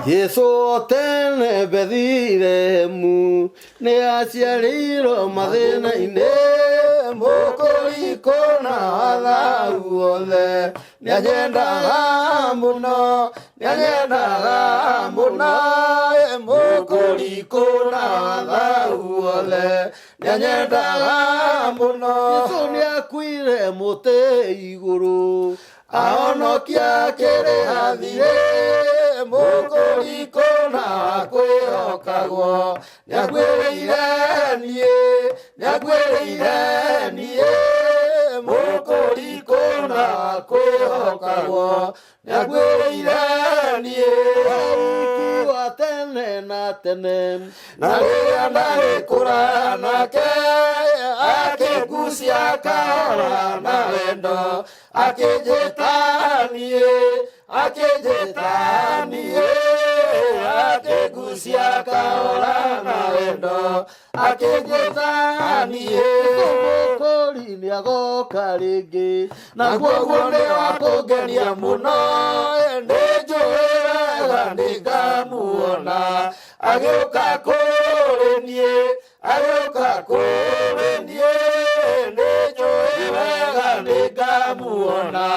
Jesu tene Bethilehemu nĩ aciarĩirwo mathĩna-inĩ mũkũrikũ na wathau wothe nĩanyendaga mũno nĩanyendaga mũno mũkũrikũ na wathau wothe nĩanyendaga mũno. Jesu nĩakuire mũtĩ igũrũ ahonokia kĩrĩa thirĩ mũkũrikũ na kwĩhokagwo nĩakuĩrĩire niĩ nĩakuĩrĩire niĩ mũkũrikũ na kwĩhokagwo nĩakuĩrĩire niĩ Wiki wa tene na tene na rĩrĩa ndarĩ kũraya nake akĩngucia kahora na wendo akĩnjĩta niĩ akĩnjĩta niĩ akĩngucia kahora na wendo akĩnjĩta niĩ. Mũkũri nĩagoka rĩngĩ naguo guo nĩ wa kũngenia mũno nĩ njũĩ wega nĩngamuona agĩũka kũrĩ niĩ agĩũka kũrĩ niĩ nĩ njũĩ wega nĩngamuona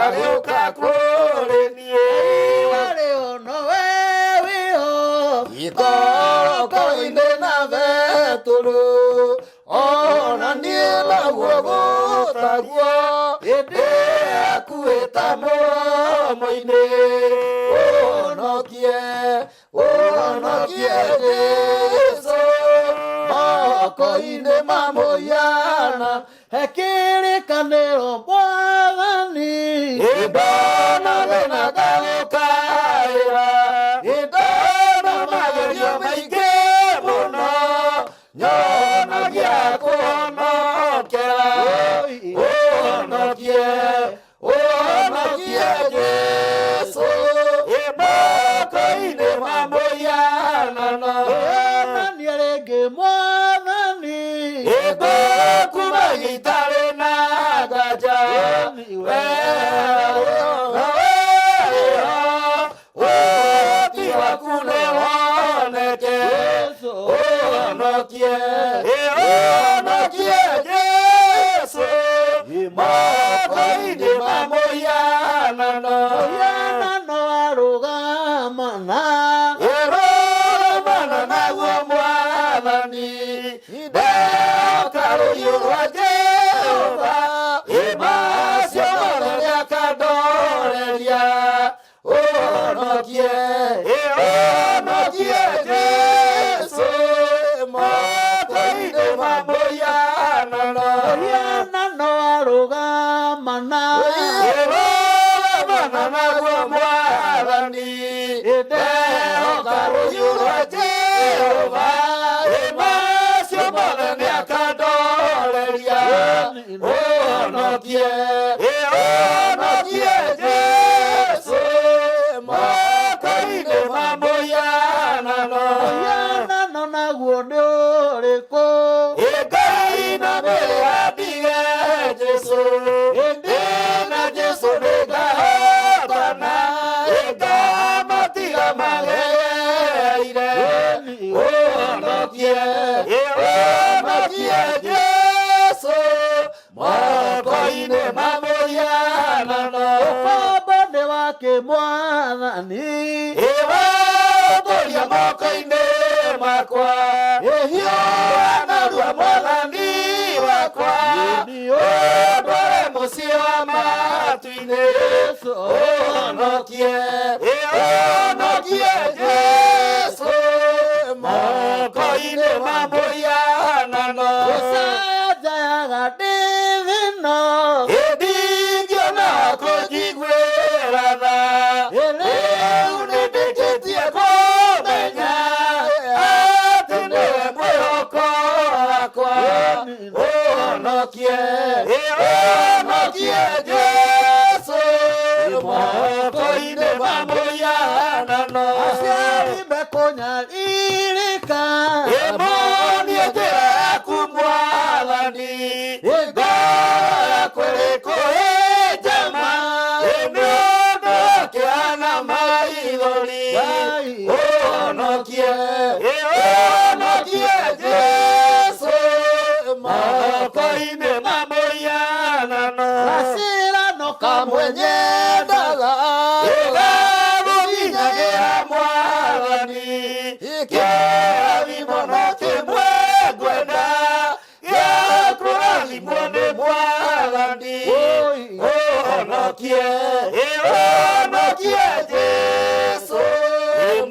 agĩũka kũrĩ niĩ. Warĩ ono we wĩho ikoroko-inĩ na Betũrũ ona niĩ naguo gũtaguo ĩndĩ akuĩta mũromo-inĩ ũhonokie ũhonokie Jesu moko-inĩ ma mũhiana hekĩrĩkanĩro mwathani indona thĩna ngagũkaĩra indona magerio maingĩ mũno nyonagia kũhonokera ũhonokie ũhonokie Jesu moko-inĩ ma mũhianano onania rĩngĩ mwathani ĩngũkuma itarĩ na nganja ũhoti waku nĩwoneke ũhonokie ũhonokie Jesu moko-inĩ ma mũhianano mũhianano arũgamana ĩrũgamana naguo mwathani ndeoka rũhiũ rwa Jehova ĩmacio mothe nĩakandoreria ũhonokie ũhonokie Jesu moko-inĩ ma mũhianano mũhianano arũgamana ĩrũgamana naguo mwathani ndehoka rũhiũ rwa Jehova ĩmacio mothe nĩakandoreria ũhonokie ũhonokie Jesu moko-inĩ ma mũhianano mũhianano naguo nĩ ũrĩkũ Ngai na mĩhandige Jesu ĩndĩ na Jesu nĩngahotana ĩngamatiga magereire ũhonokie ũhonokie Jesu moko-inĩ ma mũhianano ũkombo nĩ wake mwathani ĩwatũria moko-inĩ makwa ĩhiũha narua mwathani wakwa ũndware mũciĩ wa matu-inĩ ũhonokie ũhonokie Jesu moko-inĩ ma mũhianano gũcanjayaga ndĩ thĩno ĩndingĩona kũnjiguĩra tha rĩu nĩndĩkĩtie kũmenya atĩ nĩwe mwĩhoko wakwa ũhonokie ũhonokie Jesu moko-inĩ ma mũhianano aciari mekũnyarirĩka ĩmonie njĩra yaku mwathani ngoro yakwa ĩrĩ kũhĩnjama nĩ ũndũ wa kĩeha na maithori. Moko-inĩ ma mũhianano. Gacirano kamwe nyendaga. Ĩgagũkinyagĩra Mwathani. Kĩrathimo no kĩmwe ngwenda, gĩa kũrathimwo nĩ Mwathani. Ũhonokie, ĩhonokie Jesũ,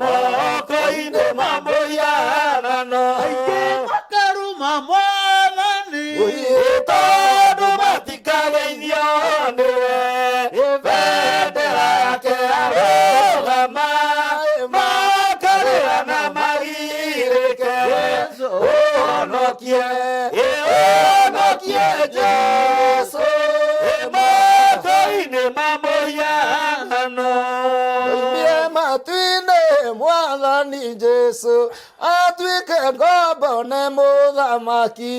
moko-inĩ ma mũhianano. Aingĩ makaruma Mwathani. Tondũ matikageithio nĩwe, bendera yake yarũgama, makarĩra na magirĩke. Ũhonokie, ĩhonokie Jesũ, moko-inĩ ma mũhianano. Oimire matu-inĩ Mwathani Jesũ atuĩke ngombo nĩ mũthamaki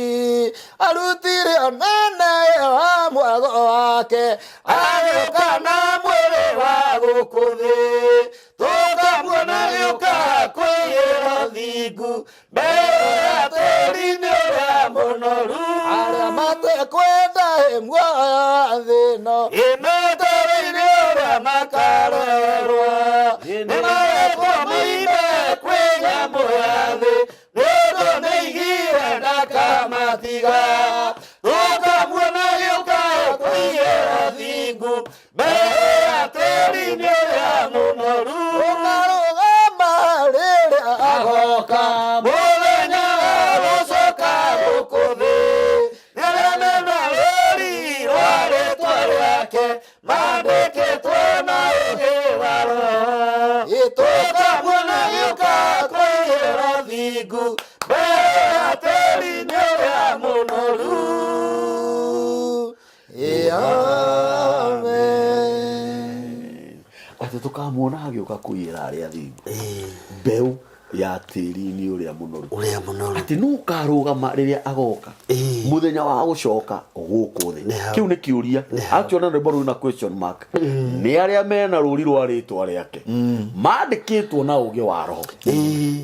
arutire ũnene wa mwago wake Agĩũka na mwĩrĩ wa gũkũ thĩ, tũkamuona agĩũka kwĩyĩra ũthingu, mbere ya tĩri-inĩ ũrĩa mũnoru. Arĩa matekwenda muoyo wa thĩ ĩno Ĩmĩtĩri-inĩ ũrĩa makarerwo, nĩmarekwo moime kwĩ nyamũ ya thĩ, nĩ ũndũ nĩaigire ndakamatiga. Tũkamuona agĩũka kwĩyĩra ũthingu, mbere ya tĩri-inĩ ũrĩa mũnoru. Ũkarũgama rĩrĩa agoka. Mũthenya wa gũcoka gũkũ thĩ, nĩarĩa mena rũũri rwa rĩĩtwa rĩake, mandĩkĩtwo na ũũgĩ wa Roho. Tũkamuona agĩũka kwĩyĩra ũthingu, mbere ya tĩri-inĩ ũrĩa mũnoru. Amen. Atĩ tũkamuona agĩũka kũiyĩra arĩa athingu mbeũ ya tĩri-inĩ ũrĩa mũnoru. Ũrĩa mũnoru. Atĩ nũ ũkarũgama rĩrĩa agoka mũthenya wa gũcoka gũkũ thĩ. Nĩ hau. Kĩu nĩ kĩũria. Actually rwĩmbo rũu na question mark. Nĩ arĩa mena rũri rwa rĩtwa rĩake mandĩkĩtwo na ũũgĩ wa Roho.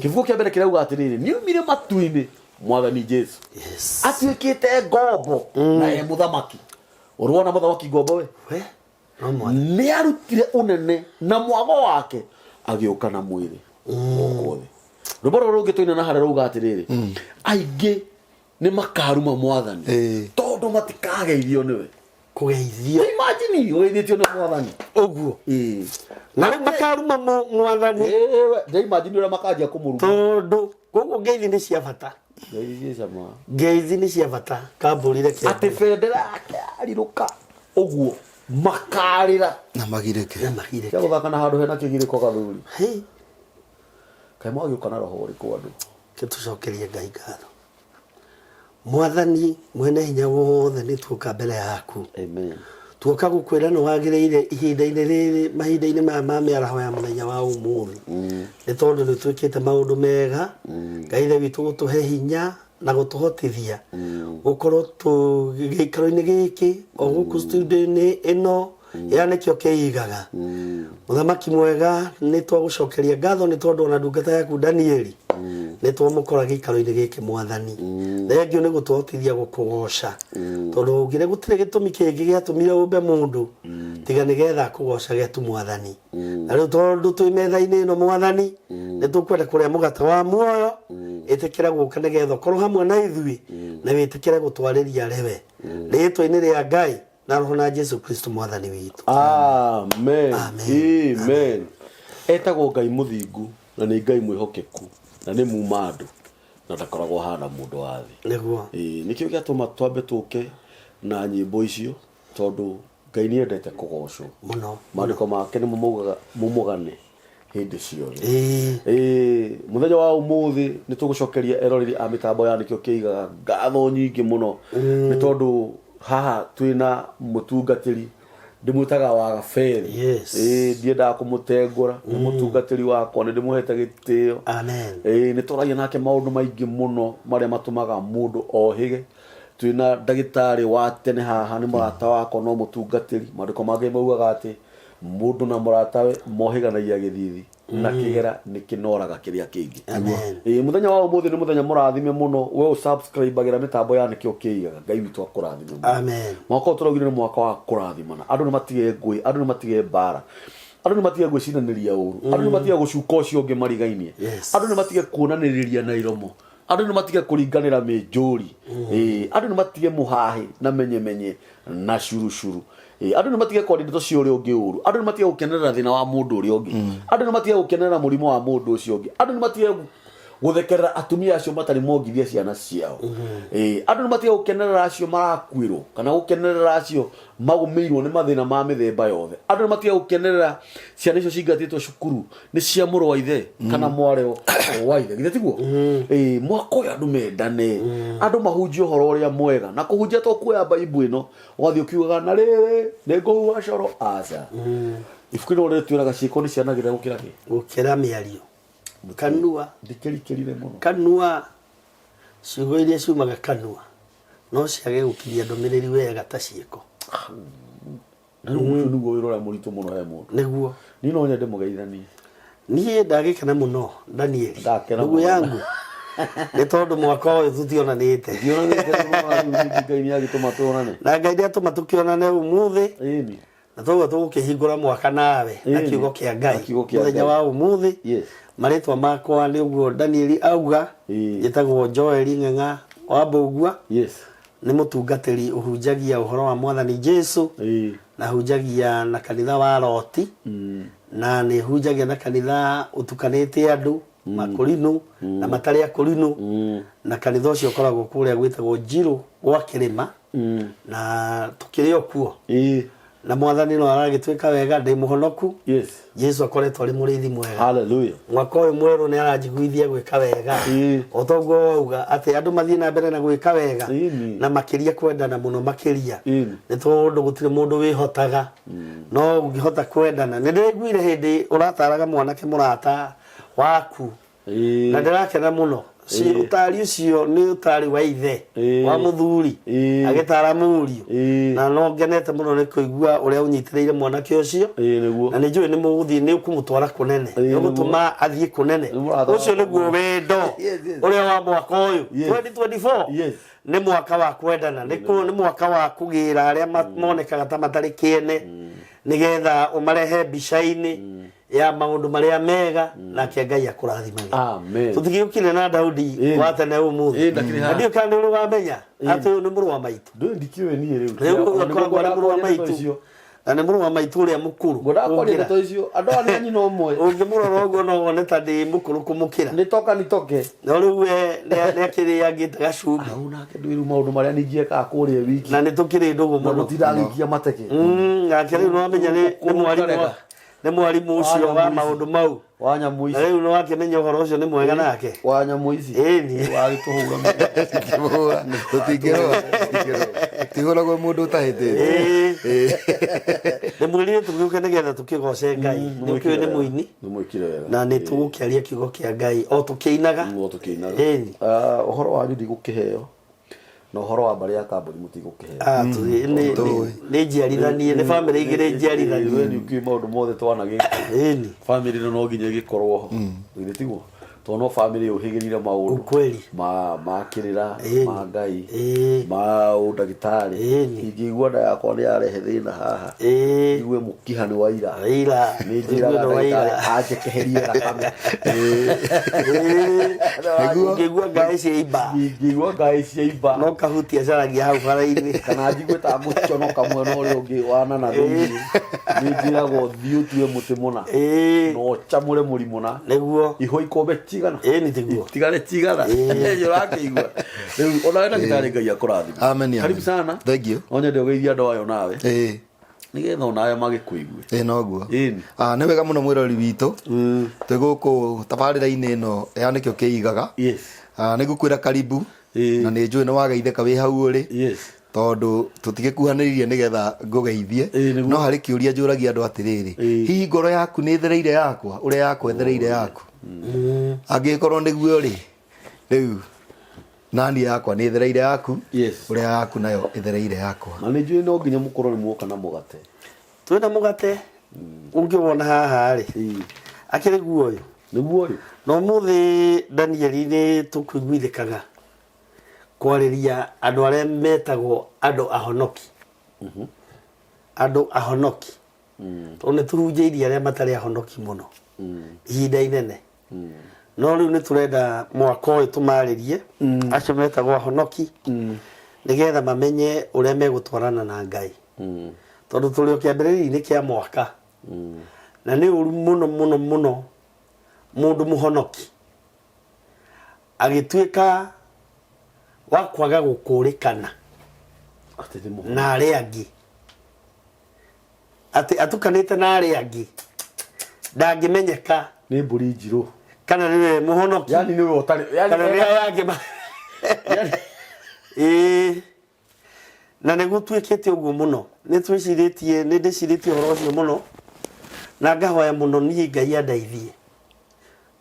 Kĩbuku kĩa mbere kĩrauga atĩrĩrĩ, nĩaumire matu-inĩ Mwathani Jesu Yes. atuĩkĩte ngombo na e mũthamaki. Ũrona mũthamaki ngombo we? We, no mwathani. Nĩ arutire ũnene na mwago wake agĩũka na mwĩrĩ gũkũ thĩ. Rwĩmbo rũrũ rũngĩ tũina na harĩa rauga atĩrĩrĩ, aingĩ nĩ makaruma Mwathani tondũ matikageithio nĩwe. Kũgeithio. Imagine ũgeithĩtio nĩ Mwathani. Ũguo. Na rĩu makaruma Mwathani. Nĩ imagine ũrĩa makanjia kũmũruma. Tondũ koguo ngeithi nĩ cia bata. Ngeithi ciĩ cama. Ngeithi nĩ cia bata. Kambũrire kĩambu. Atĩ bendera yake yarirũka ũguo makarĩra. Na magirĩke. Na magirĩke. Cia gũthaka na handũ hena kĩgirĩko gathuri. Hey. Kaĩ mwagĩũka na roho ũrĩkũ andũ? Tũcokerie Ngai ngatho. Mwathani mwene hinya wothe nĩ tuoka mbere yaku. Amen. Tuoka gũkwĩra nĩ wagĩrĩire ihinda-inĩ rĩrĩ, mahinda-inĩ maya ma mĩaraho ya mũthenya wa ũmũthĩ. Nĩ tondũ nĩ twĩkĩte maũndũ mega, Ngai ithe witũ gũtũhe hinya na gũtũhotithia gũkorwo gĩikaro-inĩ gĩkĩ o gũkũ studio-inĩ ĩno ya nĩkĩo kĩigaga. Mũthamaki mwega, nĩ twagũcokeria ngatho nĩ tondũ ona ndungata yaku Danieli nĩ twamũkora gĩikaro-inĩ gĩkĩ Mwathani. Thengio nĩ gũtũhotithia gũkũgoca tondũ ũngĩre gũtirĩ gĩtũmi kĩngĩ gĩatũmire ũmbe mũndũ tiga nĩgetha akũgocage tu Mwathani. Na rĩu tondũ twĩ metha-inĩ ĩno Mwathani, nĩ tũkwenda kũrĩa mũgate wa muoyo, ĩtĩkĩra gũka nĩgetha ũkorwo hamwe na ithuĩ na wĩtĩkĩre gũtwarĩria rewe rĩtwa-inĩ rĩa Ngai na Roho na Jesu Kristo Mwathani witũ. Amen. Amen. Amen. Etagwo Ngai mũthingu na nĩ Ngai mwĩhokeku na nĩ muma andũ na ndakoragwo hana mũndũ wa thĩ. Nĩguo. Nĩkĩo gĩatũma twambe tũke na nyĩmbo icio tondũ Ngai nĩ endete kũgocwo. Mũno. Maandĩko make nĩmo maugaga mũmũgane hĩndĩ ciothe. Mũthenya wa ũmũthĩ nĩ tũgũcokeria eroreri a mĩtambo ya nĩkĩo kĩigaga ngatho nyingĩ mũno nĩ tondũ haha twĩna mũtungatĩri ndĩmwĩtaga wa Gaberi. Yes. Ndiendaga kũmũtengũra, nĩ mũtungatĩri wakwa, nĩ ndĩmũhete gĩtĩo. Amen. Nĩ tũragia nake maũndũ maingĩ mũno marĩa matũmaga mũndũ ohĩge. Twĩna ndagĩtarĩ wa tene haha, nĩ mũrata wakwa no mũtungatĩri. Maandĩko mangĩ maugaga atĩ mũndũ na mũratawe mohĩganagia gĩthithi. Na kĩgera nĩ kĩnoraga kĩrĩa kĩngĩ. Amen. Ĩĩ, mũthenya wa ũmũthĩ nĩ mũthenya mũrathime mũno. We ũsubscribe-agĩra mĩtambo ya Nĩkĩo Kĩigaga, Ngai witũ akũrathime mũno. Amen. Mwaka ũyũ tũraugire nĩ mwaka wa kũrathimana. Andũ nĩ matige ngũĩ, andũ nĩ matige mbara, andũ nĩ matige gwĩcinanĩria ũru, andũ nĩ matige gũcuka ũcio ũngĩ marigainie, andũ nĩ matige kuonanĩrĩria na iromo, andũ nĩ matige kũringanĩra mĩnjũri. Ĩĩ, andũ nĩ matige mũhahĩ na menyemenye na curucuru. Ĩĩ, andũ nĩ matige kwaria ndeto cia ũrĩa ũngĩ ũru, andũ nĩ matige gũkenerera thĩna wa mũndũ ũrĩa ũngĩ, andũ nĩ matige gũkenerera mũrimũ wa mũndũ ũcio ũngĩ, andũ nĩ matige gũthekerera atumia acio matarĩ mongithia ciana ciao. Ĩĩ, andũ nĩ matige gũkenerera acio marakuĩrwo kana gũkenerera acio magũmĩirwo nĩ mathĩna ma mĩthemba yothe. Andũ nĩ matige gũkenerera ciana icio cingatĩtwo cukuru nĩ cia mũrũ wa ithe kana mwarĩ wa ithe, githĩ tiguo? Ĩĩ, mwaka ũyũ andũ mendane, andũ mahunjie ũhoro ũrĩa mwega. Na kũhunjia to kuoya Bible ĩno ũgathiĩ ũkiugaga na rĩrĩ nĩ ngũhuha coro, aca. Ibuku rĩrĩ rĩtwĩraga ciĩko nĩ cianagĩrĩra gũkĩra kĩ? Gũkĩra mĩario. Kanua. Ndikĩrikĩrire mũno. Kanua, ciugo iria ciumaga kanua no ciage gũkinyia ndũmĩrĩri wega ta ciĩko. Na rĩu ũcio nĩguo wĩra ũrĩa mũritũ mũno he mũndũ. Nĩguo. Niĩ no nyende mũgeithanie. Niĩ ndagĩkena mũno Daniel. Ndakena Ndugu mũno. yangu. Nĩ tondũ mwaka ũyũ tũtionanĩte. Tionanĩte rĩu nĩwona rĩu ningĩ Ngai nĩagĩtũma tuonane. Na Ngai nĩatũma tũkĩonane ũmũthĩ. Ĩni. Na toguo tũgũkĩhingũra mwaka nawe na Ĩni. kiugo kĩa Ngai. Na kiugo kĩa Mũthenya Ngai. wa ũmũthĩ. Yes. Marĩtwa makwa nĩ ũguo Daniel auga. Ĩĩ. Njĩtagwo Joel Ng'ang'a wa Mbũgua. Yes. Nĩ mũtungatĩri ũhunjagia ũhoro wa Mwathani Jesu. Ĩĩ. Na hunjagia na kanitha wa Loti. Na nĩ hunjagia na kanitha ũtukanĩte andũ makũrinũ na matarĩ akũrinũ. Na kanitha ũcio ũkoragwo kũrĩa gwĩtagwo Njirũ gwa Kĩrĩma. Na tũkĩrĩ o kuo. Ĩĩ. Na Mwathani no aragĩtwĩka wega, ndĩ mũhonoku. Yes. Jesu akoretwo arĩ mũrĩithi mwega. Hallelujah. Mwaka ũyũ mwerũ nĩ aranjiguithia gwĩka wega. Ĩĩ. O toguo wauga atĩ andũ mathiĩ na mbere na gwĩka wega. Ĩni. Na makĩria kwendana mũno makĩria. Ĩni. Nĩ tondũ gũtirĩ mũndũ wĩhotaga. No ũngĩhota kwendana. Nĩ ndĩraiguire hĩndĩ ũrataraga mwanake mũrata waku. Ĩĩ. Na ndĩrakena mũno. Si Ĩĩ. ũtari ũcio nĩ ũtari wa ithe Ĩĩ. wa mũthuri Ĩĩ. agĩtara mũriũ. Ĩĩ. Na no ngenete mũno nĩ kũigua ũrĩa ũnyitĩrĩire mwanake ũcio. Ĩĩ nĩguo. Na nĩ njũĩ nĩ mũgũthiĩ nĩ ũkũmũtwara kũnene. Ĩĩ, Nĩ ũgũtũma athiĩ kũnene. Nĩ mũrata Ũcio wakwa. nĩguo wendo Yes, yes. ũrĩa wa mwaka ũyũ Yes. 2024. Yes. Nĩ mwaka wa kwendana, nĩ nĩ mwaka wa kũgĩra arĩa monekaga ta matarĩ kĩene nĩgetha ũmarehe mbica-inĩ ya maũndũ marĩa mega, nake Ngai akũrathimage. Amen. Tũtigĩũkire na Daudi Ĩĩ. wa tene ũmũthĩ. Ĩĩ, ndakĩrĩ haha. Na ndiũĩ kana nĩ ũrĩ wamenya atĩ ũyũ nĩ mũrũ wa maitũ. Ndũĩ ndikĩũĩ niĩ rĩu. Rĩu Ona nĩguo akoragwo arĩ mũrũ wa ngwendaga kwaria ndeto maitũ. icio. Na nĩ mũrũ wa maitũ ũrĩa mũkũrũ. Ngwendaga kwaria Ũngĩra. ndeto icio. Andũ aya nĩ a nyina ũmwe. Ũngĩmũrora ũguo no wone ta ndĩ mũkũrũ kũmũkĩra. Nĩ toka ni toke. No rĩu we nĩ akĩrĩangĩte gacumbĩ. Au nake ndũĩ rĩu maũndũ marĩa ningĩ ekaga kũrĩa wiki. Na nĩ tũkĩrĩ ndũgũ Na mũno. mũtinda agĩikia mateke. Nake rĩu nĩwamenya nĩ mwarimũ Ũkarega. nĩ mwarimũ ũcio wa maũndũ mau. Wa nyamũ Na ici. rĩu nĩwakĩmenya ũhoro ũcio nĩ mwega nake. Wa nyamũ ici. Ĩni. Wagĩtũhũra. Tũtingĩhũra, tũtingĩrũa, tũtingĩrũa. Tũtihũragwo mũndũ ũtahĩtĩtie. Ĩĩ. Ndĩmwĩrire tũgĩũke nĩgetha tũkĩgoce Ngai. Nĩ ũkĩũĩ nĩ mũini. Nĩ mwĩkire wega. Na nĩ tũgũkĩaria kiugo kĩa Ngai o tũkĩinaga. No tũkĩinaga. Ĩni. Ah, ũhoro wanyu ndigũkĩheo na ũhoro wa mbarĩ ya kambuni mũtigũkĩheo. Ah, nĩ Tũĩ. nĩ njiarithanie, nĩ bamĩrĩ igĩrĩ njiarithanie. We nĩ ũkĩũĩ maũndũ mothe twanagĩka. Ĩni. Bamĩrĩ ĩno no nginya ĩgĩkorwo ho. Githĩ tiguo? Tondũ no bamĩrĩ yũhĩgĩrire maũndũ Ukweli. ma kĩrĩra, Ĩni. ma Ngai, Ĩĩ. ma ũndagĩtarĩ. Ĩni. Ingĩigua nda yakwa nĩ yarehe thĩna haha. Ĩĩ. Njigue mũkiha nĩ waira. Waira. Nĩ njĩraga Njigue nĩ waira. ndagĩtarĩ anjekeherie thakame. Ĩĩ. Nĩguo. Ũngĩigua ngaĩ ciaimba. Ingĩigua ngaĩ ciaimba. No kahuti acaragia hau bara-inĩ. Kana njigue ta ngũconoka mwena ũrĩa ũngĩ wa na na thĩinĩ. Nĩ njĩragwo thiĩ ũtue mũtĩ mũna. Ĩĩ. Na ũcamũre mũri mũna. Nĩguo. Ihũ ikombe cigana. Ĩĩ nĩ tiguo. Itigare cigana. Ĩĩ. Ũrakĩigua. Rĩu onawe ndagĩtarĩ Ngai akũrathime. Amen, amen. Karibu sana. Thank you. No nyende ũgeithie andũ ayo nawe. Ĩĩ. Nĩgetha onawe magĩkũigue. Ĩĩ noguo. Ĩni. Ah, nĩ wega mũno mwĩrori witũ. Twĩ gũkũ tabarĩra-inĩ ĩno ya nĩkĩo kĩigaga. Yes. Ah, nĩ ngũkwĩra karibu. Ĩĩ. Na nĩ njũĩ nĩ wageithĩka wĩ hau ũrĩ. Yes. Tondũ tũtigĩkuhanĩrĩirie nĩgetha ngũgeithie. Ĩĩ, nĩguo. No harĩ kĩũria njũragia andũ atĩrĩrĩ. Ĩĩ. Hihi ngoro yaku nĩ ĩthereire yakwa ũrĩa yakwa ĩthereire yaku? Angĩkorwo nĩguo rĩ, rĩu nani yakwa nĩ ĩthereire yaku. Yes. Ũrĩa yaku nayo ĩthereire yakwa. Na nĩ njũĩ no nginya mũkorwo nĩ muoka na mũgate. Twĩna mũgate ũngĩwona haha rĩ. Ĩĩ. Akĩrĩ guo ũyũ. Nĩguo ũyũ. Na ũmũthĩ Danieli nĩ tũkũiguithĩkaga kwarĩria andũ arĩa metagwo andũ ahonoki. Andũ ahonoki. Tondũ nĩ tũhunjĩirie arĩa matarĩ ahonoki mũno ihinda inene. No rĩu nĩ tũrenda mwaka ũyũ tũmarĩrie acio metagwo ahonoki nĩgetha mamenye ũrĩa megũtwarana na Ngai. Tondũ tũrĩ o kĩambĩrĩria-inĩ kĩa mwaka na nĩ ũru mũno mũno mũno mũndũ mũhonoki agĩtuĩka wa kwaga gũkũrĩkana Atĩ nĩ mũhonoki. na arĩa angĩ atĩ atukanĩte na arĩa angĩ ndangĩmenyeka Nĩ mbũri njirũ. kana nĩwe mũhonoki Yani nĩwe ũtarĩ. Yani kana nĩ aya angĩ Ĩĩ. Na nĩ gũtuĩkĩte ũguo mũno nĩ twĩcirĩtie nĩ ndĩcirĩtie ũhoro ũcio mũno na ngahoya mũno niĩ Ngai andeithie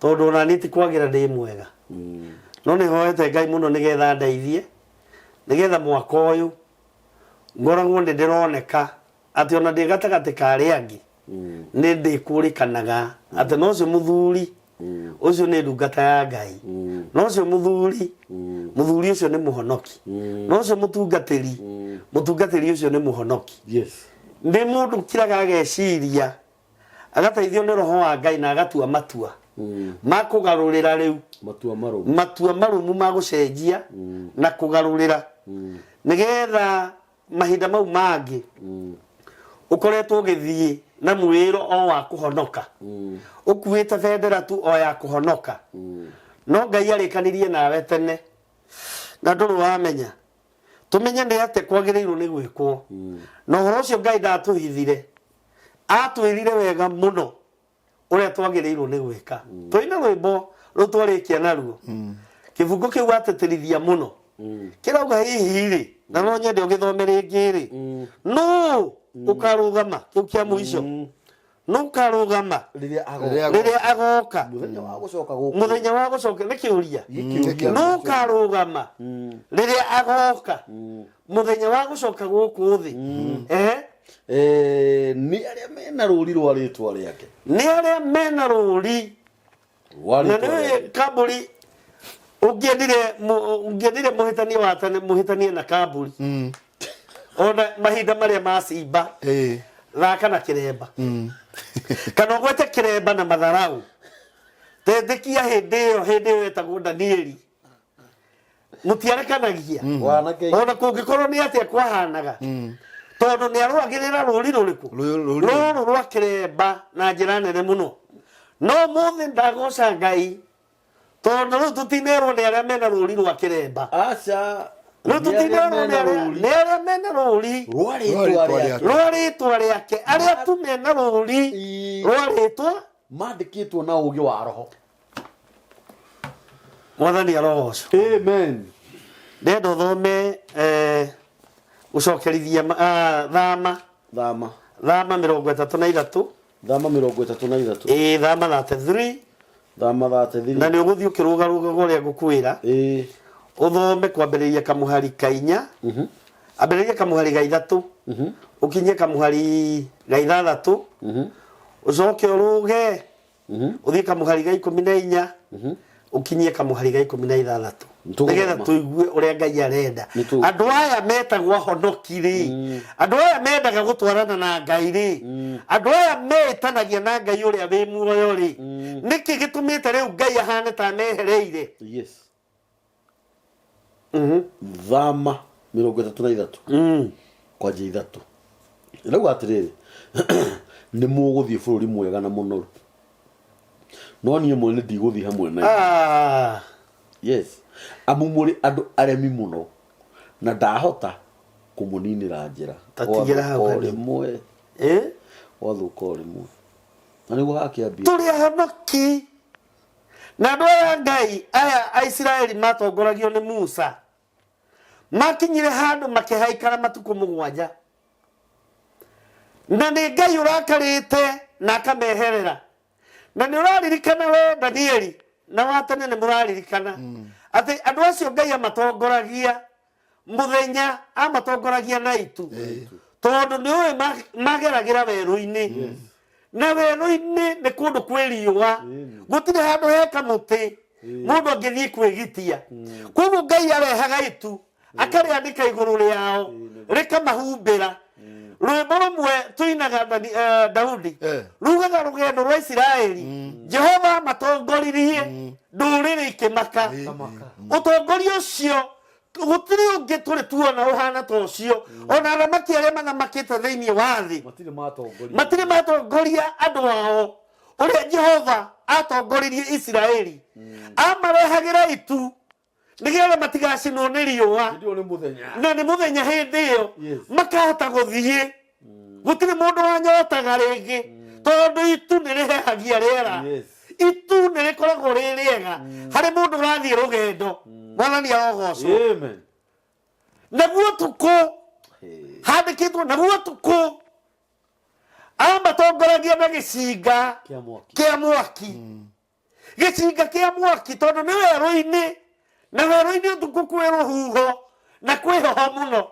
tondũ ona niĩ ti kwagĩra ndĩ mwega no nĩ hoete Ngai mũno nĩgetha andeithie nĩgetha mwaka ũyũ ngoragwo nĩ ndĩroneka atĩ ona ndĩ gatagatĩ ka arĩa angĩ nĩ ndĩkũrĩkanaga atĩ no ũcio mũthuri ũcio nĩ ndungata ya Ngai no ũcio mũthuri mũthuri ũcio nĩ mũhonoki no ũcio mũtungatĩri mũtungatĩri ũcio nĩ mũhonoki. Yes. Nĩ mũndũ kiraga ageciria agateithio nĩ roho wa Ngai na agatua matua ma kũgarũrĩra rĩu Matua marũmu. Matua marũmu ma gũcenjia na kũgarũrĩra nĩgetha mahinda mau mangĩ ũkoretwo ũgĩthiĩ na mwĩĩro o wa kũhonoka ũkuĩte bendera tu o ya kũhonoka no Ngai arĩkanirie nawe tene na ndũrĩ wamenya tũmenye nĩ atĩa kwagĩrĩirwo nĩ gwĩkwo na ũhoro ũcio Ngai ndatũhithire atwĩrire wega mũno ũrĩa twagĩrĩirwo nĩ gwĩka tũine rwĩmbo rũu twarĩkia naruo kĩbungo kĩu watĩtĩrithia mũno kĩrauga hihi rĩ na no nyende ũgĩthome rĩngĩ rĩ nũ ũkarũgama kĩu kĩa mũico nũ ũkarũgama Rĩrĩa agoka. Rĩrĩa rĩrĩa agoka Mũthenya wa gũcoka gũkũ. Mũthenya wa gũcoka nĩ kĩũria. Gĩkĩũria. Nũ ũkarũgama rĩrĩa agoka mũthenya wa gũcoka gũkũ thĩ ehe? Nĩ arĩa mena rũri rwa rĩtwa rĩake. Nĩ arĩa mena rũri Rwa na rĩtwa nĩ rĩake. Kambũri ũngĩendire ũngĩendire mũhĩtania wa tene mũhĩtanie na kambũri ona mahinda marĩa ma cimba thaka na kĩremba kana ũgwete kĩremba na matharau tetĩkia hĩndĩ ĩyo hĩndĩ ĩyo etagwo Danieli mũtiarekanagia Wanake. Ona kũngĩkorwo nĩ atĩa kwahanaga tondũ nĩ arũagĩrĩra rũri rũrĩkũ Rũri. Rũrũ rwa kĩremba na njĩra nene mũno no mũthĩ ndagoca Ngai tondũ rĩu tũtinerwo nĩ arĩa mena rũri rwa kĩremba. Aca. Rĩu tũtinerwo nĩ arĩa nĩ arĩa mena rũri rwa Rwa rĩtwa rĩtwa rĩake. rĩake. Rwa rĩtwa rĩake arĩa tu mena rũri rwa rĩtwa Mandĩkĩtwo na ũũgĩ wa roho. Mwathani arogocwo. Amen. Ndenda ũthome gũcokerithia thama. Thama. Thama 33. Thama 33. Ĩĩ, thama 33. Thama 33. Na nĩ ũgũthiĩ ũkĩrũgarũgaga ũrĩa ngũkwĩra ũthome kwambĩrĩria kamũhari ka 4 ambĩrĩria kamũhari ga 3 ũkinye kamũhari ga 6 ũcoke ũrũge ũthiĩ kamũhari ga 14 ũkinyie kamũhari ga 16 Nĩtũgũthoma. Nĩgetha tũigue ũrĩa Ngai arenda. Andũ aya metagwo ahonoki rĩ andũ aya mendaga gũtwarana na Ngai rĩ andũ aya metanagia na Ngai ũrĩa wĩ muoyo rĩ nĩkĩ gĩtũmĩte rĩu Ngai ahane ta mehereire? Yes. Thama 33 kwanja 3 ĩrauga atĩrĩrĩ nĩ mũgũthiĩ bũrũri mwega na mũnoru no niĩ mwene ndigũthiĩ hamwe na inyuĩ. Yes, amu mũrĩ andũ aremi mũno na ndahota kũmũninĩra njĩra. Ta tigĩra hau Gwathũka o hanini. rĩmwe. Eh? Gwathũka o rĩmwe na nĩguo hakĩambia. Tũrĩ ahonoki na andũ aya Ngai aya Aisiraeli matongoragio nĩ Musa makinyire handũ makĩhaikara matukũ 7 na nĩ Ngai ũrakarĩte na akameherera na nĩ ũraririkana we Danieli na wa tene nĩ mũraririkana atĩ andũ acio Ngai amatongoragia mũthenya amatongoragia na itu tondũ nĩ ũĩ mageragĩra werũ-inĩ. Na werũ-inĩ nĩ kũndũ kwĩ riũa, gũtirĩ handũ he kamũtĩ mũndũ angĩthiĩ kwĩgitia. Koguo Ngai arehaga itu akarĩanĩka igũrũ rĩao rĩkamahumbĩra. Rwĩmbo rũmwe tũinaga Daudi rugaga rũgendo rwa Isiraeli, Jehova amatongoririe ndũrĩrĩ ikĩmaka. Ũtongoria ũcio gũtirĩ ũngĩ tũrĩ tuona ũhana ta ũcio, ona athamaki arĩa mathamakĩte thĩinĩ wa thĩ matirĩ matongoria, matirĩ matongoria andũ ao ũrĩa Jehova atongoririe Isiraeli. Amarehagĩra itu nĩgetha matigacinwo nĩ riũa, hĩndĩ ĩyo nĩ mũthenya, na nĩ mũthenya hĩndĩ ĩyo, makahota gũthiĩ, gũtirĩ mũndũ wanyotaga rĩngĩ tondũ itu nĩ rĩhehagia rĩera. Itu nĩ rĩkoragwo rĩ rĩega harĩ mũndũ ũrathiĩ rũgendo. Mwathani arogocwo. Amen. Naguo tukũ handĩkĩtwo, naguo tukũ amatongoragia na gĩcinga kĩa mwaki, kĩa mwaki, gĩcinga kĩa mwaki, tondũ nĩ werũ-inĩ, na werũ-inĩ ũtukũ kwĩ rũhuho na kwĩ heho mũno.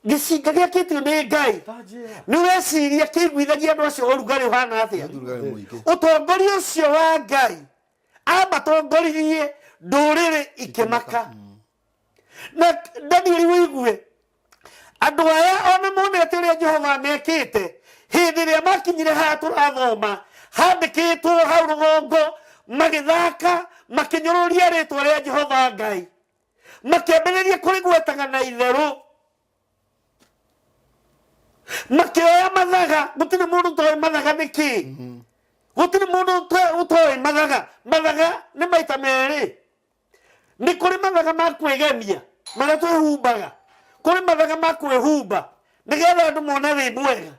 Gĩcinga gĩakĩtio nĩ Ngai, nĩ ũreciria kĩiguithagia andũ acio ũrugarĩ ũhana atĩa? Ũrugarĩ mũingĩ. Ũtongoria ũcio wa Ngai amatongoririe ndũrĩrĩ ikĩmaka. Na Danieli, wĩigue, andũ aya ona monete ũrĩa Jehova mekĩte hĩndĩ ĩrĩa makinyire haha tũrathoma handĩkĩtwo hau rũgongo, magĩthaka makĩnyũrũria rĩtwa rĩa Jehova Ngai, makĩambĩrĩria kũrĩgwetaga na itherũ, makĩoya mathaga. Gũtirĩ mũndũ ũtoĩ mathaga nĩ kĩĩ, gũtirĩ mũndũ ũtoĩ mathaga. Mathaga nĩ maita merĩ: nĩ kũrĩ mathaga ma kwĩgemia marĩa twĩhumbaga, kũrĩ mathaga ma kwĩhumba nĩgetha andũ mone wĩ mwega,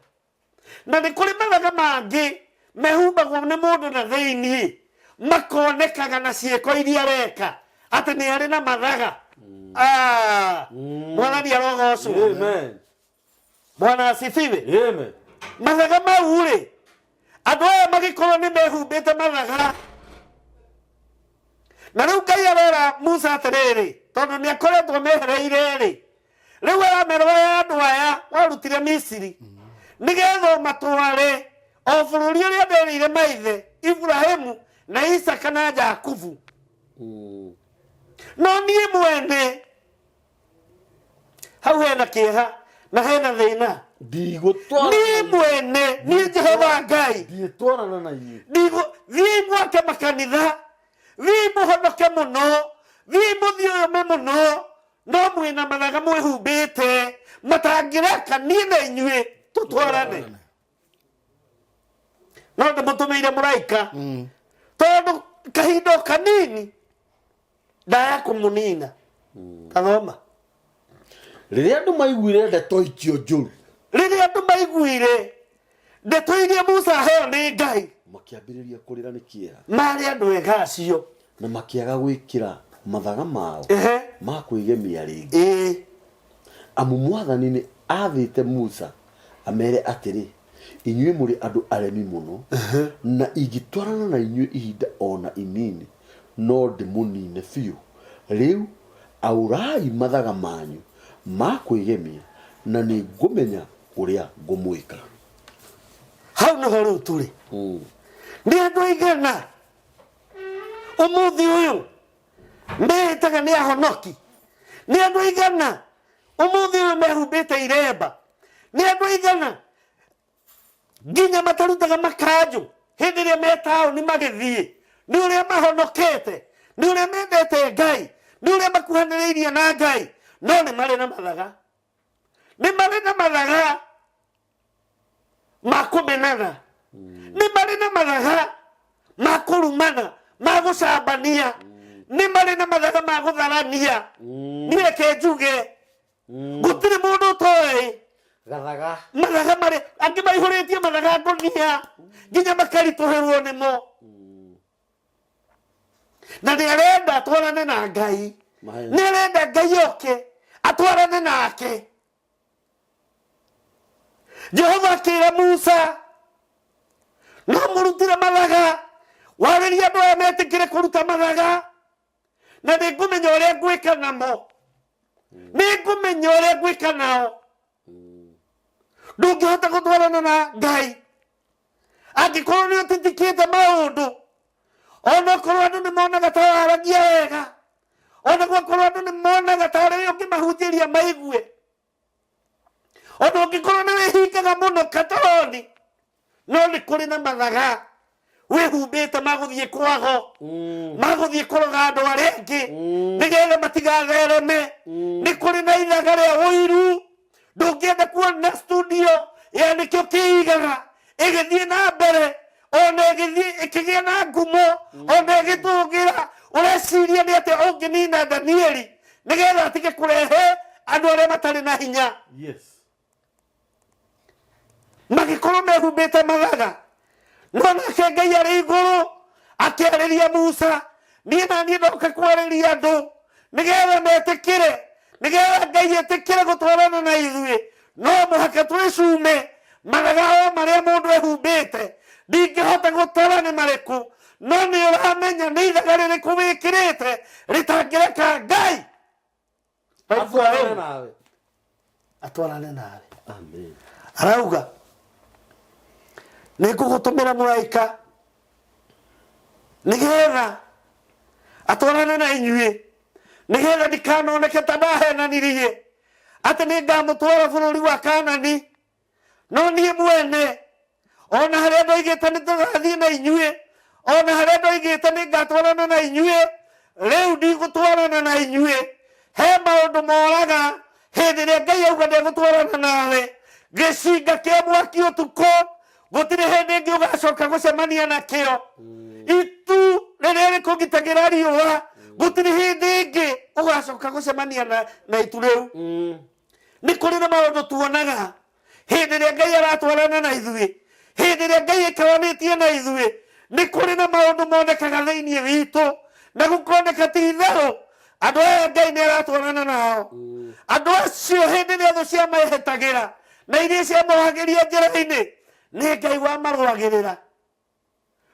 na nĩ kũrĩ mathaga mangĩ mehumbagwo nĩ mũndũ na thĩiniĩ, makonekaga na ciĩko iria areka atĩ nĩ arĩ na mathaga. Ah, Mwathani arogocwo. Amen. Bwana asifiwe. Amen. Mathaga mau rĩ, andũ aya magĩkorwo nĩ mehumbĩte mathaga, na rĩu Ngai arera Musa atĩrĩrĩ, tondũ nĩ akoretwo mehereire rĩ, rĩu aramera oya andũ aya warutire Misiri nĩgetha ũmatware o bũrũri ũrĩa nderĩire maithe Ibrahimu na Isaka na Jakubu, no niĩ mwene hau hena kĩeha na hena thĩna. Ndigũtwarana, Niĩ mwene, niĩ Jehova Ngai, ndiĩtwarana na inyuĩ. Ndigo thiĩi mwake makanitha, thiĩi mũhonoke mũno, thiĩi mũthiũyũme mũno, no mwĩna mathaga mwĩhumbĩte matangĩreka niĩ na inyuĩ tũtwarane. No ndĩmũtũmĩire mũraika tondũ kahinda o kanini ndaya kũmũnina. Tathoma. Rĩrĩa andũ maiguire ndeto icio njũru, Rĩrĩa andũ maiguire ndeto iria Musa aheo nĩ Ngai, makĩambĩrĩria kũrĩra nĩ kĩeha, marĩ andũ ega acio, na makĩaga gwĩkĩra mathaga mao ma kwĩgemia rĩngĩ, amu Mwathani nĩ aathĩte Musa amere atĩrĩ, inyuĩ mũrĩ andũ aremi mũno, na ingĩtwarana na inyuĩ ihinda o na inini no ndĩmũnine biũ. Rĩu aũrai mathaga manyu ma kwĩgemia, na nĩ ngũmenya ũrĩa ngũmwĩka. Hau nĩho rĩu tũrĩ. Nĩ andũ aigana ũmũthĩ ũyũ meĩtaga nĩ ahonoki? Nĩ andũ aigana ũmũthĩ ũyũ mehumbĩte iremba? Nĩ andũ aigana nginya matarutaga makanjũ hĩndĩ ĩrĩa me taũni magĩthiĩ, nĩ ũrĩa mahonokete, nĩ ũrĩa mendete Ngai, nĩ ũrĩa makuhanĩrĩirie na Ngai, no nĩ marĩ na mathaga, nĩ marĩ na mathaga ma kũmenana, nĩ marĩ na mathaga ma kũrumana, ma gũcambania, nĩ marĩ na mathaga ma gũtharania? Niĩ reke njuge gũtirĩ mũndũ ũtoĩ gathaga. Mathaga marĩ angĩ maihũrĩtie mathaga ngũnia nginya makaritũhĩrwo nĩmo, na nĩ arenda atwarane na Ngai, nĩ arenda Ngai oke atwarane nake. Jehova akĩra Musa, no mũrutire mathaga, warĩria andũ aya metĩkĩre kũruta mathaga, na nĩ ngũmenya ũrĩa ngwĩka namo, nĩ ngũmenya ũrĩa ngwĩka nao. Ndũngĩhota gũtwarana gũtwarana na Ngai, angĩkorwo nĩ ũtitikĩte maũndũ, ona okorwo andũ nĩ monaga ta waragia wega, ona gwakorwo andũ nĩ monaga ta arĩ ũngĩmahunjĩria maigue, ona ũngĩkorwo nĩ wĩhingaga mũno katoroni, no nĩ kũrĩ na mathaga wĩhumbĩte magũthiĩ kwago, magũthiĩ kũroga andũ arĩa angĩ nĩgetha matigathereme. Nĩ kũrĩ na ithaga rĩa ũiru, ndũngĩenda kuona studio ya nĩkĩo kĩigaga ĩgĩthiĩ na mbere, ona ĩgĩthiĩ ĩkĩgĩa na ngumo, ona ĩgĩtũgĩra. Ũreciria nĩ atĩa ũngĩnina Danieli nĩgetha atige kũrehe andũ arĩa matarĩ na hinya? Magĩkorwo mehumbĩte mathaga, no nake Ngai arĩ igũrũ akĩarĩria Musa, niĩ na niĩ ndoka kwarĩria andũ nĩgetha metĩkĩre, nĩgetha Ngai etĩkĩre gũtwarana na ithuĩ, no mũhaka twĩcume mathaga o marĩa mũndũ ehumbĩte. Ndingĩhota gũtara nĩ marĩkũ, no nĩ ũramenya nĩ ithaga rĩrĩkũ wĩkĩrĩte rĩtangĩreka Ngai atwarane nawe. Atwarane nawe. Amen. Arauga nĩ ngũgũtũmĩra mũraika nĩgetha atwarane na inyuĩ, nĩgetha ndikanoneke ta ndahenanirie atĩ nĩ ngamũtwara bũrũri wa Kanani. No niĩ mwene, ona harĩa ndoigĩte nĩ tũgathiĩ na inyuĩ, ona harĩa ndoigĩte nĩ ngatwarana na inyuĩ, rĩu ndigũtwarana na inyuĩ. He maũndũ moraga hĩndĩ ĩrĩa Ngai auga ndegũtwarana nawe. Gĩcinga kĩa mwaki ũtukũ, gũtirĩ hĩndĩ ĩngĩ ũgacoka gũcemania nakĩo. Itu rĩrĩa rĩkũgitagĩra riũa, gũtirĩ hĩndĩ ĩngĩ ũgacoka gũcemania na itu rĩu. Nĩ kũrĩ na maũndũ tuonaga hĩndĩ ĩrĩa Ngai aratwarana na ithuĩ, hĩndĩ ĩrĩa Ngai ĩkaranĩtie na ithuĩ, nĩ kũrĩ na maũndũ monekaga thĩinĩ witũ na gũkoneka ti itherũ andũ aya Ngai nĩ aratwarana nao. Andũ acio hĩndĩ ĩrĩa thũ ciamahetagĩra na iria ciamohagĩria njĩra-inĩ, nĩ Ngai wamarũagĩrĩra.